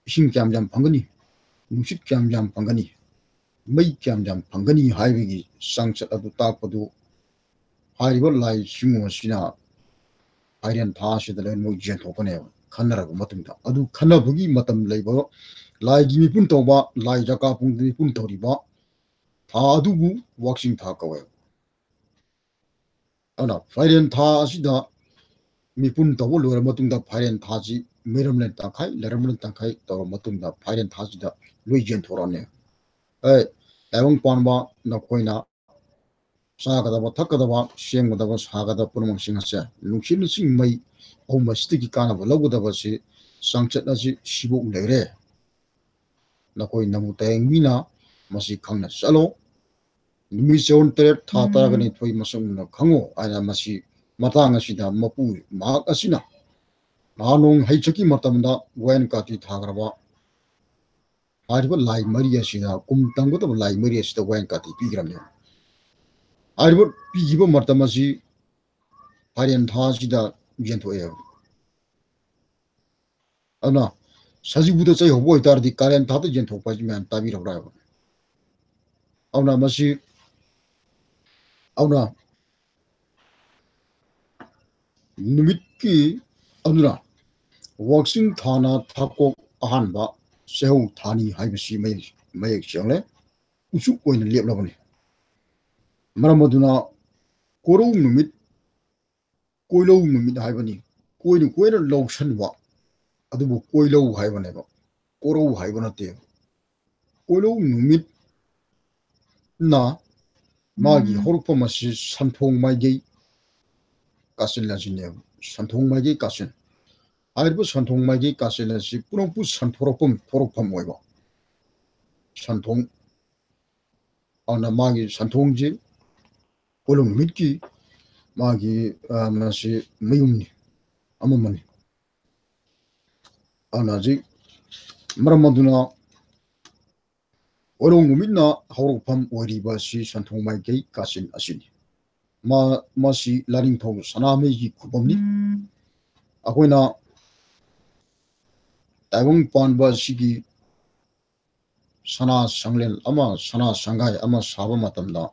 ꯏꯁꯤꯡ ꯀꯌꯥꯝ ꯌꯥꯝ ꯐꯪꯒꯅꯤ, ꯅꯨꯡꯁꯤꯠ ꯀꯌꯥꯝ ꯌꯥꯝ ꯐꯪꯒꯅꯤ, ꯃꯩ ꯀꯌꯥꯝ ꯌꯥꯝ ꯐꯪꯒꯅꯤ ꯍꯥꯏꯕꯒꯤ ꯆꯥꯡꯆꯠ ꯑꯗꯨ ꯇꯥꯛꯄꯗꯨ ꯍꯥꯏꯔꯤꯕ ꯂꯥꯏ ꯆꯤꯡꯉꯨ ꯑꯁꯤꯅ ꯐꯥꯏꯔꯦꯟ ꯊꯥ ꯑꯁꯤꯗ ꯂꯣꯏꯅꯃꯛ ꯌꯦꯟꯊꯣꯛꯀꯅꯦꯕ, ꯈꯟꯅꯔꯕ ꯃꯇꯨꯡꯗ꯫ ꯑꯗꯨ ꯈꯟꯅꯕꯒꯤ ꯃꯇꯝ ꯂꯩꯕ, ꯂꯥꯏꯒꯤ ꯃꯤꯄꯨꯝ ꯇꯧꯕ, ꯂꯥꯏ ꯖꯀꯥ ꯄꯨꯡꯗ ꯃꯤꯄꯨꯝ ꯇꯧꯔꯤꯕ ꯊꯥ ꯑꯗꯨꯕꯨ ꯋꯥꯛꯆꯤꯡ ꯊꯥ ꯀꯧꯋꯦꯕ꯫ ꯑꯗꯨꯅ ꯐꯥꯏꯔꯦꯟ ꯊꯥ ꯑꯁꯤꯗ ꯃꯤꯄꯨꯝ ꯇꯧꯕ ꯂꯣꯏꯔꯕ ꯃꯇꯨꯡꯗ, ꯐꯥꯏꯔꯦꯟ ꯊꯥꯁꯤ ꯃꯤꯔꯝꯂꯦꯟ ꯇꯪꯈꯥꯏ, ꯂꯩꯔꯝꯂꯦꯟ ꯇꯪꯈꯥꯏ ꯇꯧꯔꯕ ꯃꯇꯨꯡꯗ, ꯐꯥꯏꯔꯦꯟ ꯊꯥꯁꯤꯗ ꯂꯣꯏ ꯌꯦꯟꯊꯣꯔꯛꯑꯅꯤ꯫ ꯑꯦ, ꯇꯥꯏꯕꯪ ꯄꯥꯟꯕ ꯅꯈꯣꯏꯅ ꯆꯥꯒꯗꯕ, ꯊꯛꯀꯗꯕ, ꯁꯦꯝꯒꯗꯕ, ꯁꯥꯒꯗꯕ ꯄꯨꯝꯅꯃꯛꯁꯤꯡ ꯑꯁꯦ ꯅꯨꯡꯁꯤꯠ, ꯅꯨꯡꯁꯤꯠ ꯃꯩ ꯑꯍꯨꯝ ꯑꯁꯤꯗꯒꯤ ꯀꯥꯟꯅꯕ ꯂꯧꯒꯗꯕꯁꯤ ꯆꯥꯡꯆꯠ ꯑꯁꯤ ꯁꯤꯕꯣꯛ ꯂꯩꯔꯦ꯫ ꯅꯈꯣꯏ ꯅꯃꯨ ꯇꯥꯏꯌꯦꯡ ꯃꯤꯅ ꯃꯁꯤ ꯈꯪꯅ ꯆꯠꯂꯣ꯫ ꯅꯨꯃꯤꯠ ꯆꯌꯣꯜ ꯇꯔꯦꯠ, ꯊꯥ ꯎꯝ꯫ ꯇꯔꯥꯒ ꯅꯤꯊꯣꯏ ꯃꯁꯛ ꯃꯨꯟꯅ ꯈꯪꯉꯨ ꯍꯥꯏꯅ ꯃꯁꯤ ꯃꯇꯥꯡ ꯑꯁꯤꯗ ꯃꯄꯨ ꯃꯍꯥꯛ ꯑꯁꯤꯅ ꯅꯍꯥꯟ ꯅꯣꯡ ꯍꯩ ꯆꯠꯈꯤ ꯃꯇꯝꯗ ꯋꯥꯌꯦꯟ ꯀꯥꯇꯤ ꯊꯥꯈ꯭ꯔꯕ ꯍꯥꯏꯔꯤꯕ ꯂꯥꯏ ꯃꯔꯤ ꯑꯁꯤꯗ, ꯀꯨꯝ ꯇꯝꯒꯗꯕ ꯂꯥꯏ ꯃꯔꯤ ꯑꯁꯤꯗ ꯋꯥꯌꯦꯟ ꯀꯥꯇꯤ ꯄꯤꯈ꯭ꯔꯕꯅꯦꯕ꯫ ꯍꯥꯏꯔꯤꯕ ꯄꯤꯈꯤꯕ ꯃꯇꯝ ꯑꯁꯤ ꯐꯥꯏꯔꯦꯟ ꯊꯥ ꯑꯁꯤꯗ ꯌꯦꯟꯊꯣꯛꯑꯦꯕ꯫ ꯑꯗꯨꯅ ꯁꯖꯤꯕꯨꯗ ꯆꯩ ꯍꯧꯕ ꯑꯣꯏꯇꯥꯔꯗꯤ ꯀꯥꯂꯦꯟ ꯊꯥꯗ ꯌꯦꯟꯊꯣꯛꯄ ꯍꯥꯏꯁꯤ ꯃꯌꯥꯝ ꯇꯥꯕꯤꯔꯕ꯭ꯔꯥ ꯍꯥꯏꯕ? ꯑꯗꯨꯅ ꯃꯁꯤ, ꯑꯗꯨꯅ ꯅꯨꯃꯤꯠꯀꯤ, ꯑꯗꯨꯅ ꯋꯥꯛꯆꯤꯡ ꯊꯥꯅ ꯊꯥꯀꯣꯛ ꯑꯍꯥꯟꯕ ꯆꯩꯍꯧ ꯊꯥꯅꯤ ꯍꯥꯏꯕꯁꯤ ꯃꯌꯦꯛ, ꯃꯌꯦꯛ ꯁꯦꯡꯂꯦ꯫ ꯎꯆꯨꯛ ꯑꯣꯏꯅ ꯂꯦꯞꯂꯕꯅꯤ꯫ ꯃꯔꯝ ꯑꯗꯨꯅ ꯀꯣꯔꯧ ꯅꯨꯃꯤꯠ, ꯀꯣꯏꯂꯧ ꯅꯨꯃꯤꯠ ꯍꯥꯏꯕꯅꯤ꯫ ꯀꯣꯏꯅ ꯀꯣꯏꯅ ꯂꯧꯁꯟꯕ, ꯑꯗꯨꯕꯨ ꯀꯣꯏꯂꯧ ꯍꯥꯏꯕꯅꯦꯕ, ꯀꯣꯔꯧ ꯍꯥꯏꯕ ꯅꯠꯇꯦꯕ꯫ ꯀꯣꯏꯂꯧ ꯅꯨꯃꯤꯠꯅ ꯃꯥꯒꯤ ꯎꯝ꯫ ꯍꯧꯔꯛꯐꯝ ꯑꯁꯤ ꯁꯟꯊꯣꯡ ꯃꯥꯏꯀꯩ ꯀꯥꯆꯤꯟ ꯑꯁꯤꯅꯦꯕ꯫ ꯁꯟꯊꯣꯡ ꯃꯥꯏꯀꯩ ꯀꯥꯆꯤꯟ꯫ ꯍꯥꯏꯔꯤꯕ ꯁꯟꯊꯣꯡ ꯃꯥꯏꯀꯩ ꯀꯥꯆꯤꯟ ꯑꯁꯤ ꯄꯨꯝꯅꯃꯛꯄꯨ ꯁꯟꯊꯣꯔꯛꯐꯝ, ꯊꯣꯔꯛꯐꯝ ꯑꯣꯏꯕ꯫ ꯁꯟꯊꯣꯡ, ꯑꯗꯨꯅ ꯃꯥꯒꯤ ꯁꯟꯊꯣꯡꯁꯤ ꯀꯣꯏꯂꯧ ꯅꯨꯃꯤꯠꯀꯤ ꯃꯥꯒꯤ, ꯑ, ꯃꯁꯤ ꯃꯌꯨꯝꯅꯤ, ꯑꯃꯃꯅꯤ꯫ ꯑꯗꯨꯅ ꯍꯧꯖꯤꯛ ꯃꯔꯝ ꯑꯗꯨꯅ ꯍꯣꯏꯔꯣꯡ ꯅꯨꯃꯤꯠꯅ ꯍꯧꯔꯛꯐꯝ ꯑꯣꯏꯔꯤꯕ ꯑꯁꯤ ꯁꯟꯊꯣꯡ ꯃꯥꯏꯀꯩ ꯀꯥꯆꯤꯟ ꯑꯁꯤꯅꯤ꯫ ꯃꯥ-, ꯃꯁꯤ ꯂꯥꯏꯅꯤꯡꯊꯧ ꯁꯅꯥꯃꯍꯤꯒꯤ ꯈꯨꯕꯝꯅꯤ꯫ ꯑꯩꯈꯣꯏꯅ ꯇꯥꯏꯕꯪ ꯄꯥꯟꯕ ꯑꯁꯤꯒꯤ ꯁꯅꯥ ꯁꯪꯂꯦꯟ ꯑꯃ, ꯁꯅꯥ ꯁꯪꯒꯥꯏ ꯑꯃ ꯁꯥꯕ ꯃꯇꯝꯗ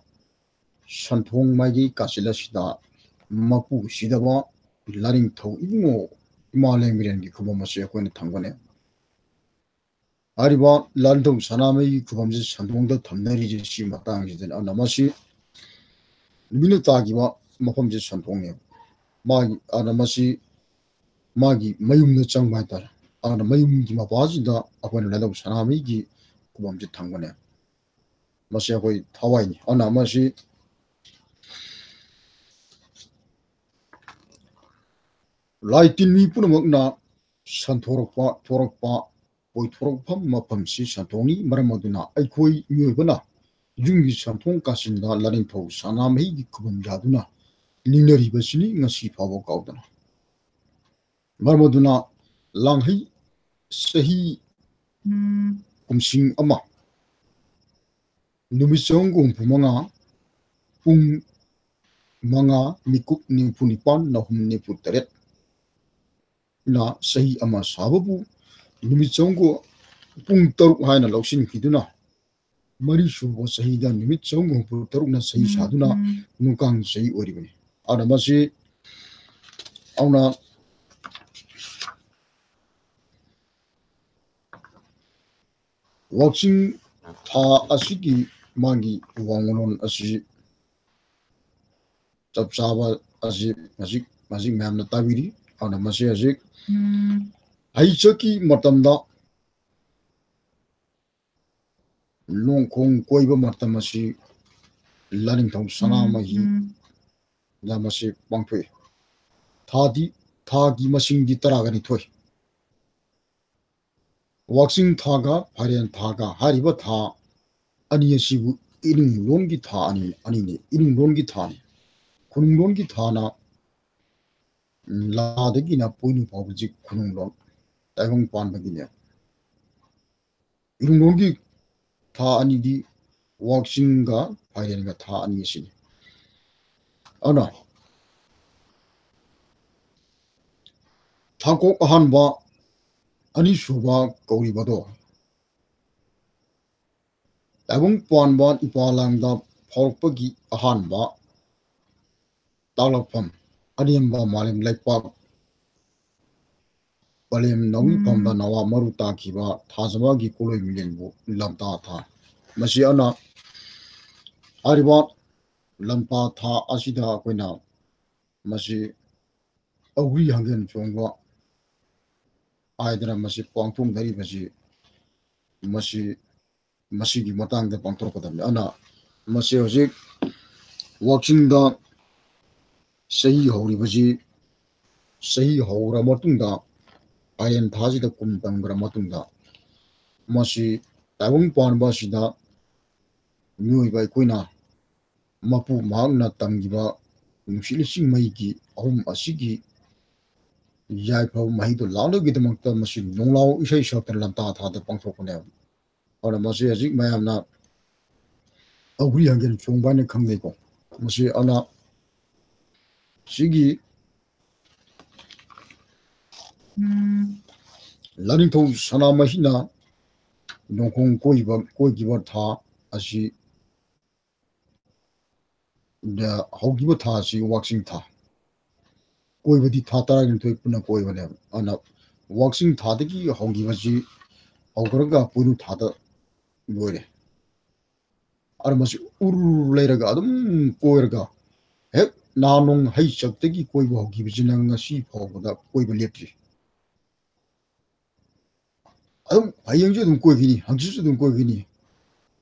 ꯁꯟꯊꯣꯡ ꯃꯥꯏꯀꯩ ꯀꯥꯆꯤꯜ ꯑꯁꯤꯗ ꯃꯄꯨ ꯁꯤꯗꯕ ꯂꯥꯏꯅꯤꯡꯊꯧ ꯏꯕꯨꯡꯉꯣ ꯏꯃꯥ ꯂꯩꯃꯔꯦꯟꯒꯤ ꯈꯨꯕꯝ ꯑꯁꯤ ꯑꯩꯈꯣꯏꯅ ꯊꯝꯒꯅꯤ꯫ ꯍꯥꯏꯔꯤꯕ ꯂꯥꯏꯅꯤꯡꯊꯧ ꯁꯅꯥꯃꯍꯤꯒꯤ ꯈꯨꯕꯝꯁꯤ ꯁꯟꯊꯣꯡꯗ ꯊꯝꯅꯔꯤꯁꯦ ꯁꯤ ꯃꯇꯥꯡꯁꯤꯗꯅꯤ꯫ ꯑꯗꯨꯅ ꯃꯁꯤ ꯅꯨꯃꯤꯠꯅ ꯇꯥꯈꯤꯕ ꯃꯐꯝꯁꯦ ꯁꯟꯊꯣꯡꯅꯦꯕ꯫ ꯃꯥꯒꯤ, ꯑꯗꯨꯅ ꯃꯁꯤ ꯃꯥꯒꯤ ꯃꯌꯨꯝꯗ ꯆꯪꯕ ꯍꯥꯏꯇꯥꯔꯦ꯫ ꯑꯗꯨꯅ ꯃꯌꯨꯝꯒꯤ ꯃꯄꯥꯁꯤꯗ ꯑꯩꯈꯣꯏꯅ ꯂꯥꯏꯅꯤꯡꯊꯧ ꯁꯅꯥꯃꯍꯤꯒꯤ ꯈꯨꯕꯝꯁꯦ ꯊꯝꯒꯅꯤ꯫ ꯃꯁꯤ ꯑꯩꯈꯣꯏ ꯊꯋꯥꯏꯅꯤ꯫ ꯑꯗꯨꯅ ꯃꯁꯤ ꯂꯥꯏ ꯇꯤꯟ ꯃꯤ ꯄꯨꯝꯅꯃꯛꯅ ꯁꯟꯊꯣꯔꯛꯄ, ꯊꯣꯔꯛꯄ, ꯀꯣꯏꯊꯣꯔꯛꯐꯝ ꯃꯐꯝꯁꯤ ꯁꯟꯊꯣꯡꯅꯤ꯫ ꯃꯔꯝ ꯑꯗꯨꯅ ꯑꯩꯈꯣꯏ ꯃꯤꯑꯣꯏꯕꯅ ꯌꯨꯝꯒꯤ ꯁꯟꯊꯣꯡ ꯀꯥꯆꯤꯟꯗ ꯂꯥꯏꯅꯤꯡꯊꯧ ꯁꯅꯥꯃꯍꯤꯒꯤ ꯈꯨꯕꯝ ꯌꯥꯗꯨꯅ ꯅꯤꯡꯅꯔꯤꯕꯁꯤꯅꯤ ꯉꯁꯤ ꯐꯥꯎꯕ ꯀꯥꯎꯗꯅ꯫ ꯃꯔꯝ ꯑꯗꯨꯅ ꯂꯥꯡꯍꯩ ꯆꯍꯤ ꯀꯨꯝꯁꯤꯡ ꯑꯃ ꯅꯨꯃꯤꯠ ꯆꯍꯨꯝꯒ ꯍꯨꯝꯐꯨ ꯃꯉꯥ, ꯄꯨꯡ ꯃꯉꯥ, ꯃꯤꯀꯨꯞ ꯅꯤꯐꯨ ꯅꯤꯄꯥꯟ, ꯅꯍꯨꯝ ꯅꯤꯐꯨ ꯇꯔꯦꯠ ꯅ ꯆꯍꯤ ꯑꯃ ꯁꯥꯕꯕꯨ ꯅꯨꯃꯤꯠ ꯆꯍꯨꯝꯒ ꯄꯨꯡ ꯇꯔꯨꯛ ꯍꯥꯏꯅ ꯂꯧꯁꯤꯟꯈꯤꯗꯨꯅ, ꯃꯔꯤ ꯁꯨꯕ ꯆꯍꯤꯗ ꯅꯨꯃꯤꯠ ꯆꯍꯨꯝꯒ ꯍꯨꯝꯐꯨ ꯇꯔꯨꯛꯅ ꯆꯍꯤ ꯁꯥꯗꯨꯅ ꯅꯨꯡꯀꯥꯡ ꯆꯍꯤ ꯑꯣꯏꯔꯤꯕꯅꯤ꯫ ꯑꯗꯨꯅ ꯃꯁꯤ ꯑꯗꯨꯅ ꯋꯥꯛꯆꯤꯡ ꯊꯥ ꯑꯁꯤꯒꯤ ꯃꯥꯒꯤ ꯋꯥꯡꯂꯣꯟ ꯑꯁꯤ ꯆꯞ ꯆꯥꯕ ꯑꯁꯤ ꯍꯧꯖꯤꯛ, ꯍꯧꯖꯤꯛ ꯃꯌꯥꯝꯅ ꯇꯥꯕꯤꯔꯤ꯫ ꯑꯗꯨꯅ ꯃꯁꯤ ꯍꯧꯖꯤꯛ ꯍꯩꯆꯛꯀꯤ ꯃꯇꯝꯗ ꯂꯣꯡꯈꯣꯡ ꯀꯣꯏꯕ ꯃꯇꯝ ꯑꯁꯤ ꯂꯥꯏꯅꯤꯡꯊꯧ ꯁꯅꯥꯃꯍꯤꯅ ꯃꯁꯤ ꯄꯥꯡꯊꯣꯛꯏ꯫ ꯊꯥꯗꯤ, ꯊꯥꯒꯤ ꯃꯁꯤꯡꯗꯤ ꯇꯔꯥꯒ ꯅꯤꯊꯣꯏ꯫ ꯋꯥꯛꯆꯤꯡ ꯊꯥꯒ ꯐꯥꯏꯔꯦꯟ ꯊꯥꯒ ꯍꯥꯏꯔꯤꯕ ꯊꯥ ꯑꯅꯤ ꯑꯁꯤꯕꯨ ꯏꯔꯤꯡꯂꯣꯟꯒꯤ ꯊꯥ ꯑꯅꯤ, ꯑꯅꯤꯅꯤ, ꯏꯔꯤꯡꯂꯣꯟꯒꯤ ꯊꯥꯅꯤ꯫ ꯈꯨꯅꯨꯡꯂꯣꯟꯒꯤ ꯊꯥꯅ ꯂꯥꯗꯒꯤꯅ ꯄꯣꯏꯅꯨ ꯐꯥꯎꯕꯁꯤ ꯈꯨꯅꯨꯡꯂꯣꯟ꯫ ꯇꯥꯏꯕꯪ ꯄꯥꯟꯕꯒꯤꯅꯦ꯫ ꯏꯔꯨꯝꯂꯣꯟꯒꯤ ꯊꯥ ꯑꯅꯤꯗꯤ ꯋꯥꯛꯆꯤꯡꯒ ꯐꯥꯏꯔꯦꯟꯒ ꯊꯥ ꯑꯅꯤ ꯑꯁꯤꯅꯤ꯫ ꯑꯗꯨꯅ ꯊꯥꯡꯀꯣꯛ ꯑꯍꯥꯟꯕ, ꯑꯅꯤꯁꯨꯕ ꯀꯧꯔꯤꯕꯗꯣ ꯇꯥꯏꯕꯪ ꯄꯥꯟꯕ ꯏꯄꯥ ꯂꯥꯡꯗ ꯐꯥꯎꯔꯛꯄꯒꯤ ꯑꯍꯥꯟꯕ ꯇꯥꯛꯂꯛꯐꯝ, ꯑꯅꯦꯝꯕ ꯃꯥꯂꯦꯝ ꯂꯩꯄꯥꯛ ꯄꯂꯦꯝ ꯅꯧꯏꯐꯝꯗ ꯅꯋꯥ ꯃꯔꯨ ꯇꯥꯈꯤꯕ ꯊꯥꯖꯕꯒꯤ ꯀꯣꯂꯣꯏ ꯃꯤꯂꯦꯟꯕꯨ ꯂꯝꯇꯥ ꯊꯥ꯫ ꯃꯁꯤ ꯑꯅ ꯍꯥꯏꯔꯤꯕ ꯂꯝꯇꯥ ꯊꯥ ꯑꯁꯤꯗ ꯑꯩꯈꯣꯏꯅ ꯃꯁꯤ ꯑꯧꯒ꯭ꯔꯤ ꯍꯪꯒꯦꯟ ꯆꯣꯡꯕ ꯍꯥꯏꯗꯅ ꯃꯁꯤ ꯄꯥꯡꯊꯣꯛꯅꯔꯤꯕꯁꯤ ꯃꯁꯤ ꯃꯁꯤꯒꯤ ꯃꯇꯥꯡꯗ ꯄꯥꯡꯊꯣꯔꯛꯀꯗꯕꯅꯤ꯫ ꯑꯗꯨꯅ ꯃꯁꯤ ꯍꯧꯖꯤꯛ ꯋꯥꯛꯆꯤꯡꯗ ꯆꯍꯤ ꯍꯧꯔꯤꯕꯁꯤ, ꯆꯍꯤ ꯍꯧꯔ ꯃꯇꯨꯡꯗ, ꯐꯥꯏꯔꯦꯟ ꯊꯥꯁꯤꯗ ꯀꯨꯝ ꯇꯝꯈ꯭ꯔ ꯃꯇꯨꯡꯗ, ꯃꯁꯤ ꯇꯥꯏꯕꯪ ꯄꯥꯟꯕ ꯑꯁꯤꯗ ꯃꯤꯑꯣꯏꯕ ꯑꯩꯈꯣꯏꯅ ꯃꯄꯨ ꯃꯍꯥꯛꯅ ꯇꯝꯈꯤꯕ ꯅꯨꯡꯁꯤꯠ ꯏꯁꯤꯡ ꯃꯩꯒꯤ ꯑꯍꯨꯝ ꯑꯁꯤꯒꯤ ꯌꯥꯏꯐꯕ ꯃꯍꯩꯗꯨ ꯂꯥꯛꯅꯕꯒꯤꯗꯃꯛꯇ ꯃꯁꯤ ꯅꯣꯡꯂꯥꯎ ꯏꯁꯩ ꯁꯛꯇꯅ ꯂꯝꯇꯥ ꯊꯥꯗ ꯄꯥꯡꯊꯣꯛꯄꯅꯦꯕ꯫ ꯑꯗꯨꯅ ꯃꯁꯤ ꯍꯧꯖꯤꯛ ꯃꯌꯥꯝꯅ ꯑꯧꯒ꯭ꯔꯤ ꯍꯪꯒꯦꯟ ꯆꯣꯡꯕ ꯍꯥꯏꯅ ꯈꯪꯅꯩꯀꯣ꯫ ꯃꯁꯤ ꯑꯅ ꯁꯤꯒꯤ ꯂꯥꯏꯅꯤꯡꯊꯧ ꯁꯅꯥꯃꯍꯤꯅ ꯅꯣꯡꯈꯣꯡ ꯀꯣꯏꯕ, ꯀꯣꯏꯈꯤꯕ ꯊꯥ ꯑꯁꯤ, ꯗ ꯍꯧꯈꯤꯕ ꯊꯥ ꯑꯁꯤ ꯋꯥꯛꯆꯤꯡ ꯊꯥ꯫ ꯀꯣꯏꯕꯗꯤ ꯊꯥ ꯇꯔꯥꯅꯤꯊꯣꯏ ꯄꯨꯟꯅ ꯀꯣꯏꯕꯅꯦꯕ꯫ ꯑꯗꯨꯅ ꯋꯥꯛꯆꯤꯡ ꯊꯥꯗꯒꯤ ꯍꯧꯈꯤꯕꯁꯤ ꯍꯧꯈ꯭ꯔꯒ ꯄꯣꯏꯅꯨ ꯊꯥꯗ ꯂꯣꯏꯔꯦ꯫ ꯑꯗꯨꯅ ꯃꯁꯤ ꯎꯔ ꯂꯩꯔꯒ ꯑꯗꯨꯝ ꯀꯣꯏꯔꯒ ꯍꯦꯛ ꯅꯍꯥꯟ ꯅꯣꯡ ꯍꯩ ꯆꯠꯇꯒꯤ ꯀꯣꯏꯕ ꯍꯧꯈꯤꯕꯁꯤꯅ ꯉꯁꯤ ꯐꯥꯎꯕꯗ ꯀꯣꯏꯕ ꯂꯦꯞꯇ꯭ꯔꯤ꯫ ꯑꯗꯨꯝ ꯍꯌꯦꯡꯁꯨ ꯑꯗꯨꯝ ꯀꯣꯏꯈꯤꯅꯤ, ꯍꯪꯆꯤꯠꯁꯨ ꯑꯗꯨꯝ ꯀꯣꯏꯈꯤꯅꯤ꯫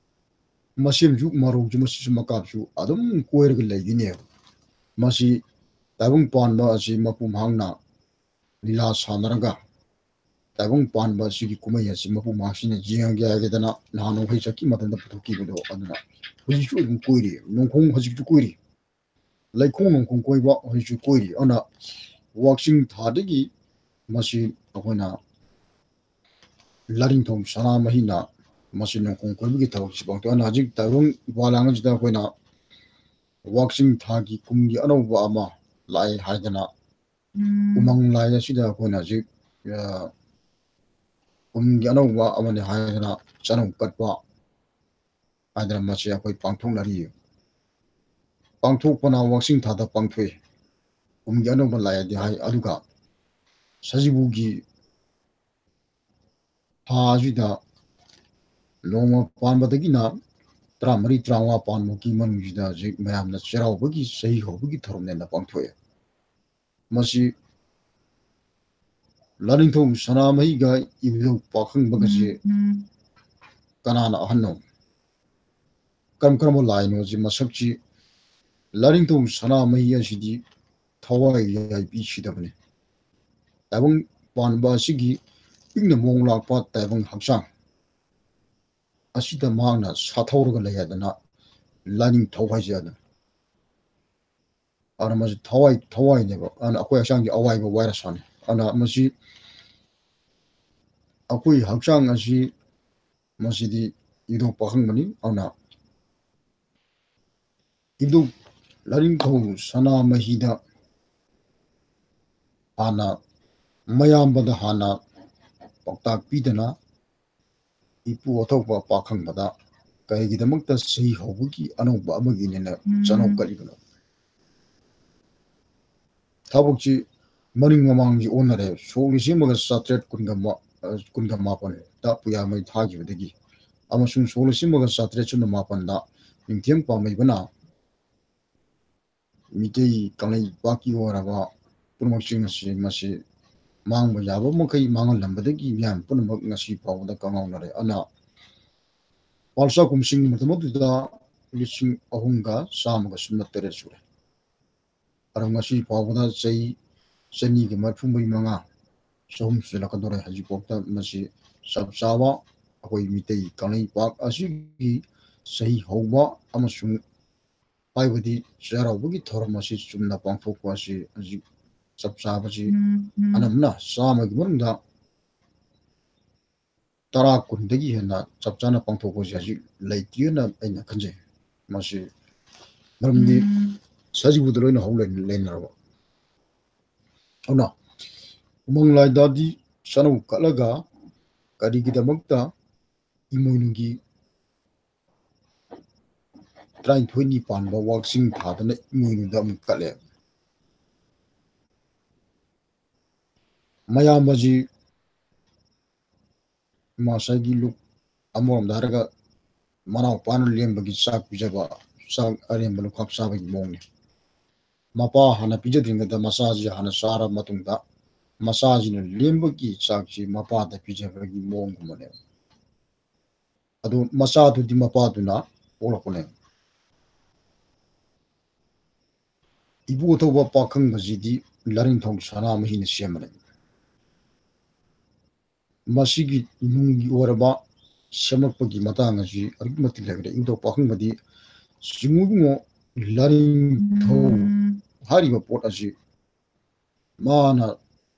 ꯃꯁꯦꯝꯁꯨ ꯃꯔꯧꯁꯨ ꯃꯁꯤꯁꯨ ꯃꯀꯥꯞꯁꯨ ꯑꯗꯨꯝ ꯀꯣꯏꯔꯒ ꯂꯩꯈꯤꯅꯦꯕ꯫ ꯃꯁꯤ ꯇꯥꯏꯕꯪ ꯄꯥꯟꯕ ꯑꯁꯤ ꯃꯄꯨ ꯃꯍꯥꯛꯅ ꯂꯤꯂꯥ ꯁꯥꯟꯅꯔꯒ ꯇꯥꯏꯕꯪ ꯄꯥꯟꯕ ꯑꯁꯤꯒꯤ ꯀꯨꯝꯍꯩ ꯑꯁꯤ ꯃꯄꯨ ꯃꯍꯥꯛꯁꯤꯅ ꯌꯦꯡꯉꯒꯦ ꯍꯥꯏꯒꯗꯅ ꯅꯍꯥꯟ ꯅꯣꯡ ꯍꯩ ꯆꯠꯈꯤ ꯃꯇꯝꯗ ꯄꯨꯊꯣꯛꯈꯤꯕꯗꯣ꯫ ꯑꯗꯨꯅ ꯍꯧꯖꯤꯛꯁꯨ ꯑꯗꯨꯝ ꯀꯣꯏꯔꯤ, ꯅꯣꯡꯈꯣꯡ ꯍꯧꯖꯤꯛꯁꯨ ꯀꯣꯏꯔꯤ, ꯂꯩꯈꯣꯡ ꯅꯣꯡꯈꯣꯡ ꯀꯣꯏꯕ ꯍꯧꯖꯤꯛꯁꯨ ꯀꯣꯏꯔꯤ꯫ ꯑꯗꯨꯅ ꯋꯥꯛꯆꯤꯡ ꯊꯥꯗꯒꯤ ꯃꯁꯤ ꯑꯩꯈꯣꯏꯅ ꯂꯥꯏꯅꯤꯡꯊꯧ ꯁꯅꯥꯃꯍꯤꯅ ꯃꯁꯤ ꯅꯣꯡꯈꯣꯡ ꯀꯣꯏꯕꯒꯤ ꯊꯕꯛꯁꯤ ꯄꯥꯡꯊꯣꯛꯑꯦ꯫ ꯑꯗꯨꯅ ꯍꯧꯖꯤꯛ ꯇꯥꯏꯕꯪ ꯏꯄꯥ ꯂꯥꯡꯕꯁꯤꯗ ꯑꯩꯈꯣꯏꯅ ꯋꯥꯛꯆꯤꯡ ꯊꯥꯒꯤ ꯀꯨꯝꯒꯤ ꯑꯅꯧꯕ ꯑꯃ ꯂꯥꯛꯑꯦ ꯍꯥꯏꯗꯅ, ꯎꯃꯪ ꯂꯥꯏ ꯑꯁꯤꯗ ꯑꯩꯈꯣꯏꯅ ꯍꯧꯖꯤꯛ, ꯑ, ꯀꯨꯝꯒꯤ ꯑꯅꯧꯕ ꯑꯃꯅꯤ ꯍꯥꯏꯗꯅ ꯆꯅꯧ ꯀꯠꯄ ꯍꯥꯏꯗꯅ ꯃꯁꯤ ꯑꯩꯈꯣꯏ ꯄꯥꯡꯊꯣꯛꯅꯔꯤ꯫ ꯄꯥꯡꯊꯣꯛꯄꯅ ꯋꯥꯛꯆꯤꯡ ꯊꯥꯗ ꯄꯥꯡꯊꯣꯛꯏ꯫ ꯀꯨꯝꯒꯤ ꯑꯅꯧꯕ ꯂꯥꯏꯗꯤ ꯍꯥꯏ, ꯑꯗꯨꯒ ꯁꯖꯤꯕꯨꯒꯤ ꯊꯥ ꯑꯁꯤꯗ ꯅꯣꯡꯃ ꯄꯥꯟꯕꯗꯒꯤꯅ ꯇꯔꯥꯃꯔꯤ, ꯇꯔꯥꯃꯉꯥ ꯄꯥꯟꯕꯒꯤ ꯃꯅꯨꯡꯁꯤꯗ ꯍꯧꯖꯤꯛ ꯃꯌꯥꯝꯅ ꯆꯩꯔꯥꯎꯕꯒꯤ, ꯆꯍꯤ ꯍꯧꯕꯒꯤ ꯊꯧꯔꯝꯅꯦꯅ ꯄꯥꯡꯊꯣꯛꯑꯦ꯫ ꯃꯁꯤ ꯂꯥꯏꯅꯤꯡꯊꯧ ꯁꯅꯥꯃꯍꯤꯒ ꯏꯕꯨꯙꯧ ꯄꯥꯈꯪꯕꯒꯁꯦ ꯀꯅꯥꯅ ꯑꯍꯟꯅꯣ? ꯀꯔꯝ ꯀꯔꯝꯕ ꯂꯥꯏꯅꯣꯁꯤ ꯃꯁꯛꯁꯤ ꯂꯥꯏꯅꯤꯡꯊꯧ ꯁꯅꯥꯃꯍꯤ ꯑꯁꯤꯗꯤ ꯊꯋꯥꯏ ꯌꯥꯏꯕꯤꯁꯤꯗꯕꯅꯤ꯫ ꯇꯥꯏꯕꯪ ꯄꯥꯟꯕ ꯑꯁꯤꯒꯤ ꯄꯤꯛꯅ ꯃꯑꯣꯡ ꯂꯥꯛꯄ ꯇꯥꯏꯕꯪ ꯍꯛꯆꯥꯡ ꯑꯁꯤꯗ ꯃꯍꯥꯛꯅ ꯁꯥꯊꯧꯔꯒ ꯂꯩ ꯍꯥꯏꯗꯅ ꯂꯥꯏꯅꯤꯡꯊꯧ ꯍꯥꯏꯖꯩ ꯑꯗꯨꯅ꯫ ꯑꯗꯨꯅ ꯃꯁꯤ ꯊꯋꯥꯏ, ꯊꯋꯥꯏꯅꯦꯕ꯫ ꯑꯗꯨꯅ ꯑꯩꯈꯣꯏ ꯍꯛꯆꯥꯡꯒꯤ ꯑꯋꯥꯏꯕ ꯋꯥꯏꯔꯁꯅꯤ꯫ ꯑꯗꯨꯅ ꯃꯁꯤ ꯑꯩꯈꯣꯏ ꯍꯛꯆꯥꯡ ꯑꯁꯤ ꯃꯁꯤꯗꯤ ꯏꯕꯨꯙꯧ ꯄꯥꯈꯪꯕꯅꯤ꯫ ꯑꯗꯨꯅ ꯏꯕꯨꯙꯧ ꯂꯥꯏꯅꯤꯡꯊꯧ ꯁꯅꯥꯃꯍꯤꯗ ꯍꯥꯟꯅ ꯃꯌꯥꯝꯕꯗ ꯍꯥꯟꯅ ꯄꯥꯎꯇꯥꯛ ꯄꯤꯗꯅ ꯏꯄꯨ ꯑꯊꯧꯕ ꯄꯥꯈꯪꯕꯗ ꯀꯔꯤꯒꯤꯗꯃꯛꯇ ꯆꯍꯤ ꯍꯧꯕꯒꯤ ꯑꯅꯧꯕ ꯑꯃꯒꯤꯅꯦꯅ ꯆꯅꯧ ꯀꯠꯂꯤꯕꯅꯣ? ꯊꯕꯛꯁꯤ ꯃꯅꯤꯡ ꯃꯃꯥꯡꯁꯤ ꯑꯣꯟꯅꯔꯦ꯫ ꯁꯣꯛ ꯂꯤꯁꯤꯡ ꯑꯃꯒ ꯆꯥꯇ꯭ꯔꯦꯠ ꯀꯨꯟꯒ ꯃꯥ-, ꯑ, ꯀꯨꯟꯒ ꯃꯥꯄꯟꯗ ꯄꯨꯌꯥꯃꯩ ꯊꯥꯈꯤꯕꯗꯒꯤ ꯑꯃꯁꯨꯡ ꯁꯣꯛ ꯂꯤꯁꯤꯡ ꯑꯃꯒ ꯆꯥꯇ꯭ꯔꯦꯠ ꯁꯨꯞꯅ ꯃꯥꯄꯟꯗ ꯅꯤꯡꯊꯦꯝ ꯄꯥꯝꯃꯩꯕꯅ ꯃꯤꯇꯩ ꯀꯪꯂꯩꯄꯥꯛꯀꯤ ꯑꯣꯏꯔꯕ ꯄꯨꯝꯅꯃꯛꯁꯤꯡ ꯑꯁꯤ ꯃꯁꯤ ꯃꯥꯡꯕ ꯌꯥꯕ ꯃꯈꯩ ꯃꯥꯡꯍꯜꯂꯝꯕꯗꯒꯤ ꯃꯤꯌꯥꯝ ꯄꯨꯝꯅꯃꯛ ꯉꯁꯤ ꯐꯥꯎꯕꯗ ꯀꯪꯉꯥꯎꯅꯔꯦ꯫ ꯑꯗꯨꯅ ꯄꯥꯜꯆꯥ ꯀꯨꯝꯁꯤꯡ ꯃꯇꯝ ꯑꯗꯨꯗ ꯂꯤꯁꯤꯡ ꯑꯍꯨꯝꯒ ꯆꯥꯝꯃꯒ ꯁꯨꯞꯅ ꯇꯔꯦꯠ ꯁꯨꯔꯦ꯫ ꯑꯗꯣ ꯉꯁꯤ ꯐꯥꯎꯕꯗ ꯆꯍꯤ ꯆꯅꯤꯒ ꯃꯔꯤꯐꯨ ꯃꯔꯤ ꯃꯉꯥ, ꯆꯍꯨꯝ ꯁꯨꯖꯜꯂꯛꯀꯗꯧꯔꯦ꯫ ꯍꯧꯖꯤꯛꯐꯥꯎꯗ ꯃꯁꯤ ꯆꯞ ꯆꯥꯕ ꯑꯩꯈꯣꯏ ꯃꯤꯇꯩ ꯀꯪꯂꯩꯄꯥꯛ ꯑꯁꯤꯒꯤ ꯆꯍꯤ ꯍꯧꯕ ꯑꯃꯁꯨꯡ ꯍꯥꯏꯕꯗꯤ ꯆꯩꯔꯥꯎꯕꯒꯤ ꯊꯧꯔꯝ ꯑꯁꯤ ꯆꯨꯝꯅ ꯄꯥꯡꯊꯣꯛꯄ ꯑꯁꯤ ꯍꯧꯖꯤꯛ ꯆꯞ ꯆꯥꯕꯁꯤ ꯑꯅꯝꯕꯅ ꯆꯥꯝꯃꯒꯤ ꯃꯅꯨꯡꯗ ꯇꯔꯥ ꯀꯨꯟꯗꯒꯤ ꯍꯦꯟꯅ ꯆꯞ ꯆꯥꯅ ꯄꯥꯡꯊꯣꯛꯄꯁꯦ ꯍꯧꯖꯤꯛ ꯂꯩꯇꯦꯅ ꯑꯩꯅ ꯈꯟꯖꯩ꯫ ꯃꯁꯤ ꯃꯔꯝꯗꯤ ꯁꯖꯤꯕꯨꯗ ꯂꯣꯏꯅ ꯍꯧ ꯂꯩ-, ꯂꯩꯅꯔꯕ꯫ ꯑꯗꯨꯅ ꯎꯃꯪ ꯂꯥꯏꯗꯥꯗꯤ ꯆꯥꯅꯧ ꯀꯠꯂꯒ ꯀꯔꯤꯒꯤꯗꯃꯛꯇ ꯏꯃꯣꯏꯅꯨꯒꯤ ꯇꯔꯥꯅꯤꯊꯣꯏꯅꯤ ꯄꯥꯟꯕ ꯋꯥꯛꯆꯤꯡ ꯊꯥꯗꯅ ꯏꯃꯣꯏꯅꯨꯗ ꯑꯃꯨꯛ ꯀꯠꯂꯦ? ꯃꯌꯥꯝꯕꯁꯤ ꯉꯁꯥꯏꯒꯤ ꯂꯨꯛ ꯑꯃꯔꯣꯝꯗ ꯍꯥꯏꯔꯒ ꯃꯅꯥꯎꯄꯥꯅ ꯂꯦꯝꯕꯒꯤ ꯆꯥꯛ ꯄꯤꯖꯕ, ꯆꯥꯛ ꯑꯔꯦꯝꯕ ꯂꯨꯈꯥꯛ ꯆꯥꯕꯒꯤ ꯃꯑꯣꯡꯅꯤ꯫ ꯃꯄꯥ ꯍꯥꯟꯅ ꯄꯤꯖꯗ꯭ꯔꯤꯉꯩꯗ ꯃꯆꯥꯁꯤ ꯍꯥꯟꯅ ꯆꯥꯔꯕ ꯃꯇꯨꯡꯗ ꯃꯆꯥꯁꯤꯅ ꯂꯦꯝꯕꯒꯤ ꯆꯥꯛꯁꯤ ꯃꯄꯥꯗ ꯄꯤꯖꯕꯒꯤ ꯃꯑꯣꯡꯒꯨꯝꯕꯅꯦꯕ꯫ ꯑꯗꯨ ꯃꯆꯥꯗꯨꯗꯤ ꯃꯄꯥꯗꯨꯅ ꯄꯣꯛꯂꯛꯄꯅꯦ꯫ ꯏꯕꯨ ꯑꯊꯧꯕ ꯄꯥꯈꯪꯕꯁꯤꯗꯤ ꯂꯥꯔꯤꯡꯊꯧ ꯁꯅꯥꯃꯍꯤꯅ ꯁꯦꯝꯕꯅꯦ꯫ ꯃꯁꯤꯒꯤ ꯅꯨꯡꯒꯤ ꯑꯣꯏꯔꯕ ꯁꯦꯝꯂꯛꯄꯒꯤ ꯃꯇꯥꯡ ꯑꯁꯤ ꯑꯗꯨꯛꯀꯤ ꯃꯇꯤꯛ ꯂꯩꯈ꯭ꯔꯦ꯫ ꯏꯕꯨꯙꯧ ꯄꯥꯈꯪꯕꯗꯤ ꯆꯤꯡꯉꯨ ꯏꯕꯨꯡꯉꯣ ꯂꯥꯔꯤꯡꯊꯧ ꯍꯥꯏꯔꯤꯕ ꯄꯣꯠ ꯑꯁꯤ ꯃꯥꯅ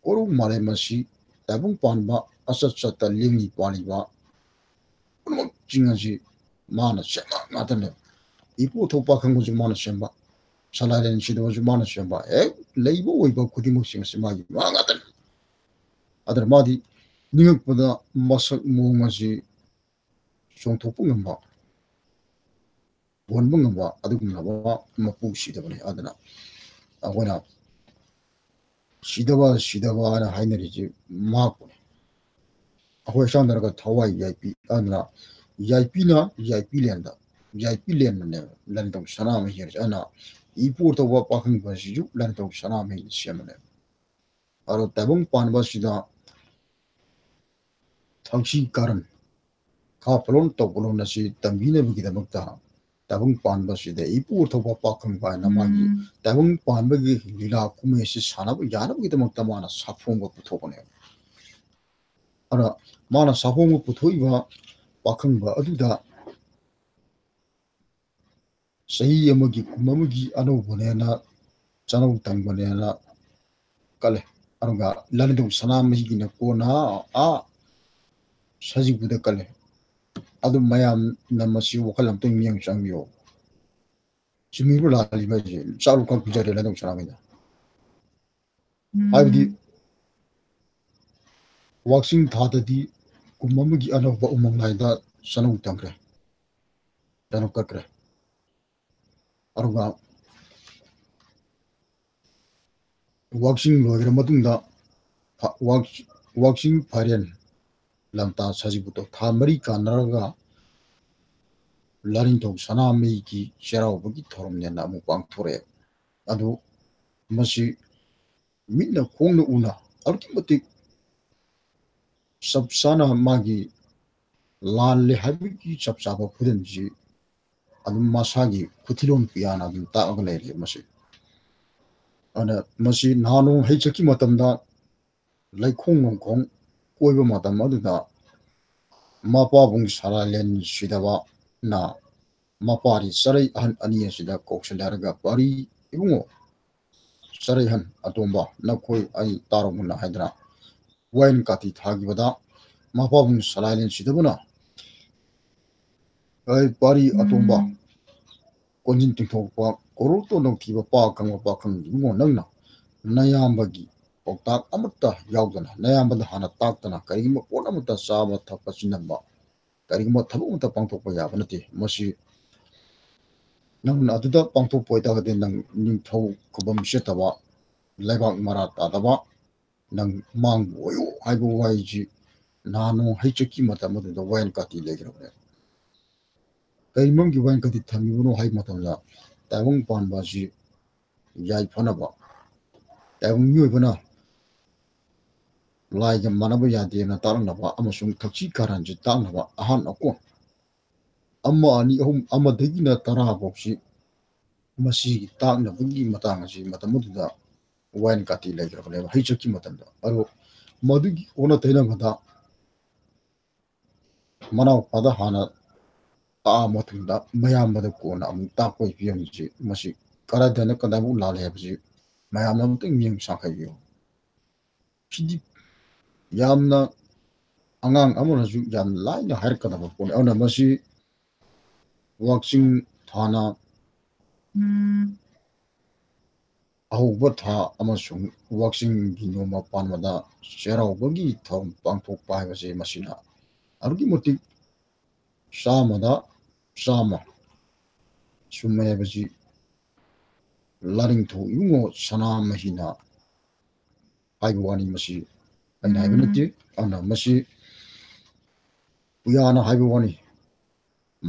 ꯀꯣꯔꯧ ꯃꯥꯂꯦꯝ ꯑꯁꯤ ꯇꯥꯏꯕꯪ ꯄꯥꯟꯕ ꯑꯆꯠ ꯆꯠꯇ ꯂꯦꯡꯉꯤ ꯄꯥꯜꯂꯤꯕ ꯄꯨꯝꯅꯃꯛꯁꯤꯡ ꯑꯁꯤ ꯃꯥꯅ ꯁꯦꯝꯕ ꯉꯥꯛꯇꯅꯦꯕ꯫ ꯏꯄꯨ ꯑꯊꯧ ꯄꯥꯈꯪꯕꯁꯨ ꯃꯥꯅ ꯁꯦꯝꯕ, ꯁꯂꯥꯏꯔꯦꯟ ꯁꯤꯗꯕꯁꯨ ꯃꯥꯅ ꯁꯦꯝꯕ, ꯍꯦꯛ ꯂꯩꯕ ꯑꯣꯏꯕ ꯈꯨꯗꯤꯡꯃꯛꯁꯤꯡ ꯑꯁꯤ ꯃꯥꯒꯤ ꯃꯥ ꯉꯥꯛꯇꯅꯤ꯫ ꯑꯗꯨꯅ ꯃꯥꯗꯤ ꯅꯤꯡꯉꯛꯄꯗ ꯃꯁꯛ ꯃꯑꯣꯡ ꯑꯁꯤ ꯆꯣꯡꯊꯣꯛꯄ ꯉꯝꯕ, ꯍꯣꯟꯕ ꯉꯝꯕ ꯑꯗꯨꯒꯨꯝꯂꯕ ꯃꯄꯨ ꯁꯤꯗꯕꯅꯤ꯫ ꯑꯗꯨꯅ ꯑꯩꯈꯣꯏꯅ ꯁꯤꯗꯕ, ꯁꯤꯗꯕ ꯍꯥꯏꯅ ꯍꯥꯏꯅꯔꯤꯁꯤ ꯃꯍꯥꯛꯄꯨꯅꯤ꯫ ꯑꯩꯈꯣꯏ ꯍꯛꯆꯥꯡꯗ ꯅꯠꯇ꯭ꯔꯒ ꯊꯋꯥꯏ ꯌꯥꯏꯄꯤ꯫ ꯑꯗꯨꯅ ꯌꯥꯏꯄꯤꯅ ꯌꯥꯏꯄꯤꯂꯦꯟꯗ, ꯌꯥꯏꯄꯤꯂꯦꯟꯗꯅꯦꯕ ꯂꯥꯏꯅꯤꯡꯊꯧ ꯁꯅꯥꯃꯍꯤ ꯍꯥꯏꯔꯤꯁꯦ꯫ ꯑꯗꯨꯅ ꯏꯄꯨ ꯑꯊꯧꯕ ꯄꯥꯈꯪꯕ ꯑꯁꯤꯁꯨ ꯂꯥꯏꯅꯤꯡꯊꯧ ꯁꯅꯥꯃꯍꯤꯅ ꯁꯦꯝꯕꯅꯦꯕ꯫ ꯑꯗꯣ ꯇꯥꯏꯕꯪ ꯄꯥꯟꯕ ꯑꯁꯤꯗ ꯊꯛꯁꯤ ꯀꯥꯔꯟ, ꯈꯥ ꯐꯂꯣꯟ ꯇꯧ ꯐꯂꯣꯟ ꯑꯁꯤ ꯇꯝꯕꯤꯅꯕꯒꯤꯗꯃꯛꯇ ꯇꯥꯏꯕꯪ ꯄꯥꯟꯕ ꯑꯁꯤꯗ ꯏꯄꯨ ꯑꯊꯧꯕ ꯄꯥꯈꯪꯕ ꯍꯥꯏꯅ ꯃꯥꯒꯤ ꯎꯝ꯫ ꯇꯥꯏꯕꯪ ꯄꯥꯟꯕꯒꯤ ꯂꯤꯂꯥ ꯀꯨꯝꯍꯩ ꯑꯁꯤ ꯁꯥꯟꯅꯕ ꯌꯥꯅꯕꯒꯤꯗꯃꯛꯇ ꯃꯥꯅ ꯁꯥꯐꯣꯡꯕ ꯄꯨꯊꯣꯛꯄꯅꯦꯕ꯫ ꯑꯗꯨꯅ ꯃꯥꯅ ꯁꯥꯐꯣꯡꯕ ꯄꯨꯊꯣꯛꯏꯕ ꯄꯥꯈꯪꯕ ꯑꯗꯨꯗ ꯆꯍꯤ ꯑꯃꯒꯤ ꯀꯨꯝ ꯑꯃꯒꯤ ꯑꯅꯧꯕꯅꯦꯅ ꯆꯥꯅꯧ ꯇꯪꯕꯅꯦꯅ ꯀꯜꯂꯦ꯫ ꯑꯗꯨꯒ ꯂꯥꯏꯅꯤꯡꯊꯧ ꯁꯅꯥꯃꯍꯤꯒꯤꯅ ꯀꯣꯟꯅ ꯑꯥ ꯁꯖꯤꯕꯨꯗ ꯀꯜꯂꯦ꯫ ꯑꯗꯨ ꯃꯌꯥꯝꯅ ꯃꯁꯤ ꯋꯥꯈꯜ ꯑꯝꯇꯪ ꯃꯤꯠꯌꯦꯡ ꯆꯪꯕꯤꯌꯣ꯫ ꯆꯨꯝꯃꯤꯕ꯭ꯔꯥ ꯂꯥꯜꯂꯤꯕ꯭ꯔꯥ ꯍꯥꯏꯁꯦ ꯆꯥꯛ ꯂꯨꯈꯥꯛ ꯄꯤꯖꯔꯦ ꯂꯧꯗꯧ ꯁꯅꯥꯈꯩꯗ꯫ ꯍꯥꯏꯕꯗꯤ ꯋꯥꯛꯆꯤꯡ ꯊꯥꯗꯗꯤ ꯀꯨꯝ ꯑꯃꯒꯤ ꯑꯅꯧꯕ ꯎꯃꯪ ꯂꯥꯏꯗ ꯆꯅꯧ ꯇꯝꯈ꯭ꯔꯦ, ꯆꯅꯧ ꯀꯠꯈ꯭ꯔꯦ꯫ ꯑꯗꯨꯒ ꯋꯥꯛꯆꯤꯡ ꯂꯣꯏꯈ꯭ꯔ ꯃꯇꯨꯡꯗ ꯐ-, ꯋꯥꯛ-, ꯋꯥꯛꯆꯤꯡ ꯐꯥꯏꯔꯦꯟ ꯂꯝꯇꯥ ꯁꯖꯤꯕꯨꯗꯣ ꯊꯥ ꯃꯔꯤ ꯀꯥꯟꯅꯔꯒ ꯂꯥꯏꯅꯤꯡꯊꯧ ꯁꯅꯥꯃꯍꯤꯒꯤ ꯆꯩꯔꯥꯎꯕꯒꯤ ꯊꯧꯔꯝꯅꯦꯅ ꯑꯃꯨꯛ ꯄꯥꯡꯊꯣꯔꯛꯑꯦ꯫ ꯑꯗꯨ ꯃꯁꯤ ꯃꯤꯠꯅ ꯈꯣꯡꯅ ꯎꯅ ꯑꯗꯨꯛꯀꯤ ꯃꯇꯤꯛ ꯆꯞ ꯆꯥꯅ ꯃꯥꯒꯤ ꯂꯥꯜꯂꯦ ꯍꯥꯏꯕꯒꯤ ꯆꯞ ꯆꯥꯕ ꯈꯨꯗꯝꯁꯤ ꯑꯗꯨꯝ ꯃꯁꯥꯒꯤ ꯈꯨꯊꯤꯂꯣꯟ ꯄꯤꯌꯥꯅ ꯑꯗꯨꯝ ꯇꯥꯛꯑꯒ ꯂꯩꯔꯦ ꯃꯁꯤ꯫ ꯑꯗꯨꯅ ꯃꯁꯤ ꯅꯍꯥꯟ ꯅꯣꯡ ꯍꯩ ꯆꯠꯈꯤ ꯃꯇꯝꯗ ꯂꯩꯈꯣꯡ ꯅꯣꯡꯈꯣꯡ ꯀꯣꯏꯕ ꯃꯇꯝ ꯑꯗꯨꯗ ꯃꯄꯥꯕꯨꯡ ꯁꯂꯥꯏꯂꯦꯟ ꯁꯤꯗꯕꯅ ꯃꯄꯥꯔꯤ ꯆꯔꯩ ꯑꯍꯟ ꯑꯅꯤ ꯑꯁꯤꯗ ꯀꯧꯁꯤꯜꯂꯔꯒ, "ꯄꯥꯔꯤ ꯏꯕꯨꯡꯉꯣ, ꯆꯔꯩ ꯑꯍꯟ ꯑꯇꯣꯝꯕ, ꯅꯈꯣꯏ ꯑꯩ ꯇꯥꯔꯣꯃꯨꯟꯅ" ꯍꯥꯏꯗꯅ ꯋꯥꯌꯦꯟ ꯀꯥꯇꯤ ꯊꯥꯈꯤꯕꯗ, ꯃꯄꯥꯕꯨꯡ ꯁꯂꯥꯏꯂꯦꯟ ꯁꯤꯗꯕꯅ, "ꯑꯩ ꯄꯥꯔꯤ ꯑꯇꯣꯝꯕ, ꯀꯣꯟꯖꯤꯟ ꯇꯤꯡꯊꯣꯛꯄ, ꯀꯣꯔꯧꯇꯣꯟ ꯅꯧꯊꯤꯕ, ꯄꯥ ꯀꯪꯕ ꯄꯥꯈꯪ ꯏꯕꯨꯡꯉꯣ, ꯅꯪꯅ ꯅꯌꯥꯝꯕꯒꯤ ꯄꯥꯎꯇꯥꯛ ꯑꯃꯠꯇ ꯌꯥꯎꯗꯅ, ꯅꯌꯥꯝꯕꯗ ꯍꯥꯟꯅ ꯇꯥꯛꯇꯅ, ꯀꯔꯤꯒꯨꯝꯕ ꯄꯣꯠ ꯑꯃꯠꯇ ꯆꯥꯕ ꯊꯛꯄ ꯆꯤꯟꯅꯝꯕ, ꯀꯔꯤꯒꯨꯝꯕ ꯊꯕꯛ ꯑꯃꯠꯇ ꯄꯥꯡꯊꯣꯛꯄ ꯌꯥꯕ ꯅꯠꯇꯦ꯫ ꯃꯁꯤ ꯅꯪꯅ ꯑꯗꯨꯗ ꯄꯥꯡꯊꯣꯛꯄ ꯑꯣꯏꯇꯥꯔꯒꯗꯤ ꯅꯪ ꯅꯤꯡꯊꯧ ꯈꯨꯕꯝ ꯆꯠꯇꯕ, ꯂꯩꯕꯥꯛ ꯃꯔꯥ ꯇꯥꯗꯕ, ꯅꯪ ꯃꯥꯡꯕ ꯑꯣꯏꯌꯨ" ꯍꯥꯏꯕ ꯋꯥꯍꯩꯁꯤ ꯅꯍꯥꯟ ꯅꯣꯡ ꯍꯩ ꯆꯠꯈꯤ ꯃꯇꯝ ꯑꯗꯨꯗ ꯋꯥꯌꯦꯟ ꯀꯥꯇꯤ ꯂꯩꯈ꯭ꯔꯕꯅꯦ꯫ ꯀꯔꯤ ꯃꯔꯝꯒꯤ ꯋꯥꯌꯦꯟ ꯀꯥꯇꯤ ꯊꯝꯃꯤꯕꯅꯣ ꯍꯥꯏꯕ ꯃꯇꯝꯗ, ꯇꯥꯏꯕꯪ ꯄꯥꯟꯕ ꯑꯁꯤ ꯌꯥꯏꯐꯅꯕ, ꯇꯥꯏꯕꯪ ꯃꯤꯑꯣꯏꯕꯅ ꯂꯥꯏꯒ ꯃꯥꯟꯅꯕ ꯌꯥꯗꯦꯅ ꯇꯥꯛꯂꯛꯅꯕ ꯑꯃꯁꯨꯡ ꯊꯛꯁꯤ ꯀꯥꯔꯟꯁꯤ ꯇꯥꯛꯅꯕ ꯑꯍꯥꯟ ꯑꯀꯣꯟ ꯑꯃ, ꯑꯅꯤ, ꯑꯍꯨꯝ, ꯑꯃꯗꯒꯤꯅ ꯇꯔꯥ ꯐꯥꯎꯁꯤ ꯃꯁꯤꯒꯤ ꯇꯥꯛꯅꯕꯒꯤ ꯃꯇꯥꯡ ꯑꯁꯤ ꯃꯇꯝ ꯑꯗꯨꯗ ꯋꯥꯌꯦꯟ ꯀꯥꯇꯤ ꯂꯩꯈ꯭ꯔꯕꯅꯦꯕ ꯍꯩ ꯆꯠꯈꯤ ꯃꯇꯝꯗ꯫ ꯑꯗꯣ ꯃꯗꯨꯒꯤ ꯑꯣꯟꯅ ꯇꯩꯅꯕꯗ ꯃꯅꯥꯎꯄꯥꯗ ꯍꯥꯟꯅ ꯇꯥꯛꯑ ꯃꯇꯨꯡꯗ ꯃꯌꯥꯝꯕꯗ ꯀꯣꯟꯅ ꯑꯃꯨꯛ ꯇꯥꯛꯄꯒꯤ ꯐꯤꯕꯝꯁꯤ ꯃꯁꯤ ꯀꯗꯥꯏꯗꯅ ꯀꯗꯥꯏꯃꯨꯛ ꯂꯥꯜꯂꯦ ꯍꯥꯏꯕꯁꯤ ꯃꯌꯥꯝꯅ ꯑꯃꯨꯛꯇꯪ ꯃꯤꯠꯌꯦꯡ ꯆꯪꯈꯠꯄꯤꯌꯨ꯫ ꯁꯤꯗꯤ ꯌꯥꯝꯅ ꯑꯉꯥꯡ ꯑꯃꯅꯁꯨ ꯌꯥꯝ ꯂꯥꯏꯅ ꯍꯥꯏꯔꯛꯀꯗꯕ ꯄꯣꯠꯅꯤ꯫ ꯑꯗꯨꯅ ꯃꯁꯤ ꯋꯥꯛꯆꯤꯡ ꯊꯥꯅ ꯑꯍꯧꯕ ꯊꯥ ꯑꯃꯁꯨꯡ ꯋꯥꯛꯆꯤꯡꯒꯤ ꯅꯣꯡꯃ ꯄꯥꯟꯕꯗ ꯆꯩꯔꯥꯎꯕꯒꯤ ꯊꯧꯔꯝ ꯄꯥꯡꯊꯣꯛꯄ ꯍꯥꯏꯕꯁꯦ ꯃꯁꯤꯅ ꯑꯗꯨꯛꯀꯤ ꯃꯇꯤꯛ ꯆꯥꯝꯃꯗ ꯆꯥꯝꯃ ꯆꯨꯝꯃꯦ ꯍꯥꯏꯕꯁꯤ ꯂꯥꯏꯅꯤꯡꯊꯧ ꯏꯕꯨꯡꯉꯣ ꯁꯅꯥꯃꯍꯤꯅ ꯍꯥꯏꯕ ꯋꯥꯅꯤ꯫ ꯃꯁꯤ ꯑꯩꯅ ꯍꯥꯏꯕ ꯎꯝ꯫ ꯅꯠꯇꯦ꯫ ꯑꯗꯨꯅ ꯃꯁꯤ ꯄꯨꯌꯥꯅ ꯍꯥꯏꯕ ꯋꯥꯅꯤ꯫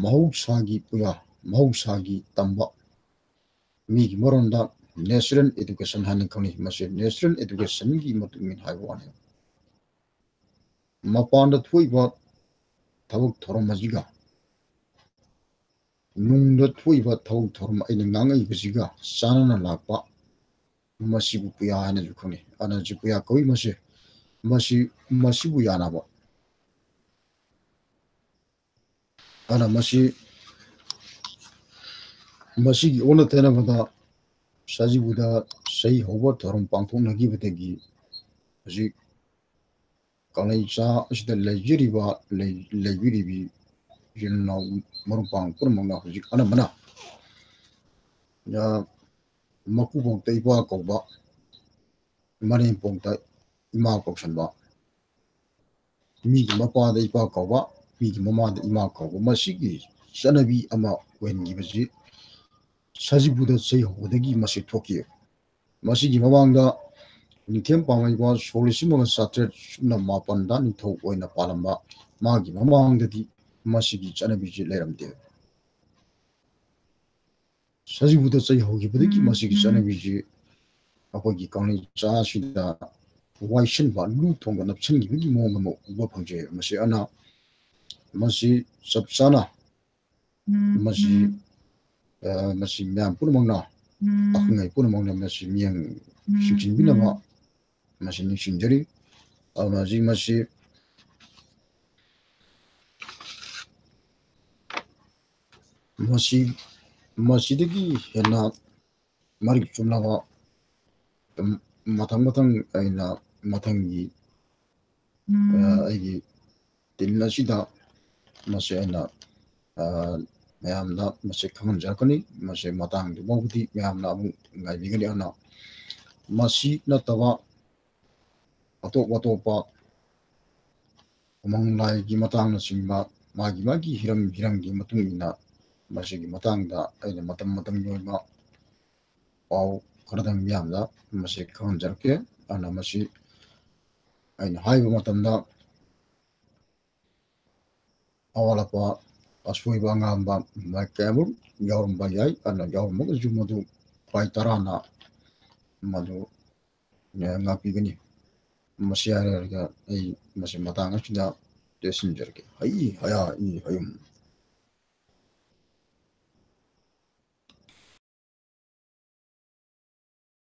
ꯃꯍꯧꯁꯥꯒꯤ ꯄꯨꯌꯥ, ꯃꯍꯧꯁꯥꯒꯤ ꯇꯝꯕ, ꯃꯤꯒꯤ ꯃꯔꯣꯟꯗ natural education ꯍꯥꯏꯅ ꯈꯪꯅꯩ꯫ ꯃꯁꯤ natural educationꯒꯤ ꯃꯇꯨꯡ ꯏꯟꯅ ꯍꯥꯏꯕ ꯋꯥꯅꯤ꯫ ꯃꯄꯥꯟꯗ ꯊꯣꯛꯏꯕ ꯊꯕꯛ ꯊꯧꯔꯝ ꯑꯁꯤꯒ ꯅꯨꯡꯗ ꯊꯣꯛꯏꯕ ꯊꯕꯛ ꯊꯧꯔꯝ ꯑꯩꯅ ꯉꯥꯡꯉꯛꯏꯕꯁꯤꯒ ꯆꯥꯟꯅꯅ ꯂꯥꯛꯄ, ꯃꯁꯤꯕꯨ ꯄꯨꯌꯥ ꯍꯥꯏꯅꯁꯨ ꯈꯪꯅꯩ꯫ ꯑꯗꯨꯅ ꯁꯤ ꯄꯨꯌꯥ ꯀꯧꯏ꯫ ꯃꯁꯤ, ꯃꯁꯤ, ꯃꯁꯤꯕꯨ ꯌꯥꯅꯕ꯫ ꯑꯗꯨꯅ ꯃꯁꯤ, ꯃꯁꯤꯒꯤ ꯑꯣꯟꯅ ꯇꯩꯅꯕꯗ ꯁꯖꯤꯕꯨꯗ ꯆꯩ ꯍꯧꯕ ꯊꯧꯔꯝ ꯄꯥꯡꯊꯣꯛꯅꯈꯤꯕꯗꯒꯤ ꯍꯧꯖꯤꯛ ꯀꯪꯂꯩꯆꯥ ꯑꯁꯤꯗ ꯂꯩꯖꯔꯤꯕ, ꯂꯩ-, ꯂꯩꯕꯤꯔꯤꯕꯤ ꯏꯆꯤꯜ ꯏꯅꯥꯎ ꯃꯔꯨꯞ ꯃꯄꯥꯡ ꯄꯨꯝꯅꯃꯛꯅ ꯍꯧꯖꯤꯛ ꯑꯅꯝꯕꯅ, ꯑ, ꯃꯀꯨꯕꯣꯛꯇ ꯏꯄꯥ ꯀꯧꯕ, ꯃꯅꯦꯝꯄꯣꯛꯇ ꯏꯃꯥ ꯀꯧꯁꯟꯕ, ꯃꯤꯒꯤ ꯃꯄꯥꯗ ꯏꯄꯥ ꯀꯧꯕ, ꯃꯤꯒꯤ ꯃꯃꯥꯗ ꯏꯃꯥ ꯀꯧꯕ, ꯃꯁꯤꯒꯤ ꯆꯠꯅꯕꯤ ꯑꯃ ꯑꯣꯏꯍꯟꯈꯤꯕꯁꯤ ꯁꯖꯤꯕꯨꯗ ꯆꯩ ꯍꯧꯕꯗꯒꯤ ꯃꯁꯤ ꯊꯣꯛꯈꯤ꯫ ꯃꯁꯤꯒꯤ ꯃꯃꯥꯡꯗ ꯅꯤꯡꯊꯦꯝ ꯄꯥꯝꯃꯩꯕ ꯁꯣꯛ ꯂꯤꯁꯤꯡ ꯑꯃꯒ ꯆꯥꯇ꯭ꯔꯦꯠ ꯁꯨꯞꯅ ꯃꯥꯄꯟꯗ ꯅꯤꯡꯊꯧ ꯑꯣꯏꯅ ꯄꯥꯜꯂꯝꯕ ꯃꯥꯒꯤ ꯃꯃꯥꯡꯗꯗꯤ ꯃꯁꯤꯒꯤ ꯆꯠꯅꯕꯤꯁꯤ ꯂꯩꯔꯝꯗꯦ꯫ ꯁꯖꯤꯕꯨꯗ ꯆꯩ ꯍꯧꯈꯤꯕꯗꯒꯤ ꯎꯝ, ꯃꯁꯤꯒꯤ ꯎꯝ꯫ ꯆꯠꯅꯕꯤꯁꯤ ꯑꯩꯈꯣꯏꯒꯤ ꯀꯪꯂꯩꯆꯥ ꯑꯁꯤꯗ ꯋꯥꯏꯁꯤꯟꯕ, ꯂꯨ ꯊꯣꯡꯗ ꯅꯞꯁꯤꯟꯈꯤꯕꯒꯤ ꯃꯑꯣꯡ ꯑꯃ ꯎꯕ ꯐꯪꯖꯩ꯫ ꯃꯁꯤ ꯑꯅ-, ꯃꯁꯤ ꯆꯞ ꯆꯥꯅ ꯎꯝ, ꯃꯁꯤ, ꯎꯝ꯫ ꯑ, ꯃꯁꯤ ꯃꯌꯥꯝ ꯄꯨꯝꯅꯃꯛꯅ, ꯎꯝ꯫ ꯑꯈꯪ ꯑꯍꯩ ꯄꯨꯝꯅꯃꯛꯅ ꯃꯁꯤ ꯃꯤꯠꯌꯦꯡ ꯎꯝ, ꯆꯤꯡꯁꯤꯟꯕꯤꯅꯕ ꯎꯝ꯫ ꯃꯁꯤ ꯅꯤꯡꯁꯤꯡꯖꯔꯤ꯫ ꯑꯗꯨꯅ ꯍꯧꯖꯤꯛ ꯃꯁꯤ, ꯃꯁꯤ, ꯃꯁꯤꯗꯒꯤ ꯍꯦꯟꯅ ꯃꯔꯤꯛ ꯆꯨꯝꯂꯕ, ꯎꯝ, ꯃꯊꯪ ꯃꯊꯪ ꯑꯩꯅ ꯃꯊꯪꯒꯤ, ꯎꯝ꯫ ꯑ, ꯑꯩꯒꯤ ꯇꯤꯟ ꯑꯁꯤꯗ ꯃꯁꯤ ꯑꯩꯅ, ꯑ, ꯃꯌꯥꯝꯗ ꯃꯁꯤ ꯈꯪꯍꯟꯖꯔꯛꯀꯅꯤ꯫ ꯃꯁꯤ ꯃꯇꯥꯡꯗꯨ ꯐꯥꯎꯕꯗꯤ ꯃꯌꯥꯝꯅ ꯑꯃꯨꯛ ꯉꯥꯏꯕꯤꯒꯅꯤ꯫ ꯑꯗꯨꯅ ꯃꯁꯤ ꯅꯠꯇꯕ ꯑꯇꯣꯞ ꯑꯇꯣꯞꯄ ꯎꯃꯪ ꯂꯥꯏꯒꯤ ꯃꯇꯥꯡꯅꯆꯤꯡꯕ ꯃꯥꯒꯤ ꯃꯥꯒꯤ ꯍꯤꯔꯝ ꯍꯤꯔꯝꯒꯤ ꯃꯇꯨꯡ ꯏꯟꯅ ꯃꯁꯤꯒꯤ ꯃꯇꯥꯡꯗ ꯑꯩꯅ ꯃꯇꯝ ꯃꯇꯝꯒꯤ ꯑꯣꯏꯕ ꯄꯥꯎ ꯈꯔꯗꯪ ꯃꯤꯌꯥꯝꯗ ꯃꯁꯤ ꯈꯪꯍꯟꯖꯔꯛꯀꯦ꯫ ꯑꯗꯨꯅ ꯃꯁꯤ ꯑꯩꯅ ꯍꯥꯏꯕ ꯃꯇꯝꯗ ꯑꯋꯥꯠ ꯑꯄꯥ, ꯑꯁꯣꯏꯕ ꯑꯉꯥꯝꯕ ꯃꯥꯏ ꯀꯌꯥꯃꯔꯨꯝ ꯌꯥꯎꯔꯝꯕ ꯌꯥꯏ꯫ ꯑꯗꯨꯅ ꯌꯥꯎꯔꯝꯃꯒꯁꯨ ꯃꯗꯨ ꯈ꯭ꯋꯥꯏ ꯇꯔꯥꯅ ꯃꯗꯨ ꯉꯥꯛꯄꯤꯒꯅꯤ꯫ ꯃꯁꯤ ꯍꯥꯏꯔꯒ ꯑꯩ ꯃꯁꯤ ꯃꯇꯥꯡ ꯑꯁꯤꯗ ꯇꯦꯠꯁꯤꯟꯖꯔꯒꯦ꯫ ꯍꯩ ꯍꯌꯥ ꯏ ꯍꯌꯨꯝ꯫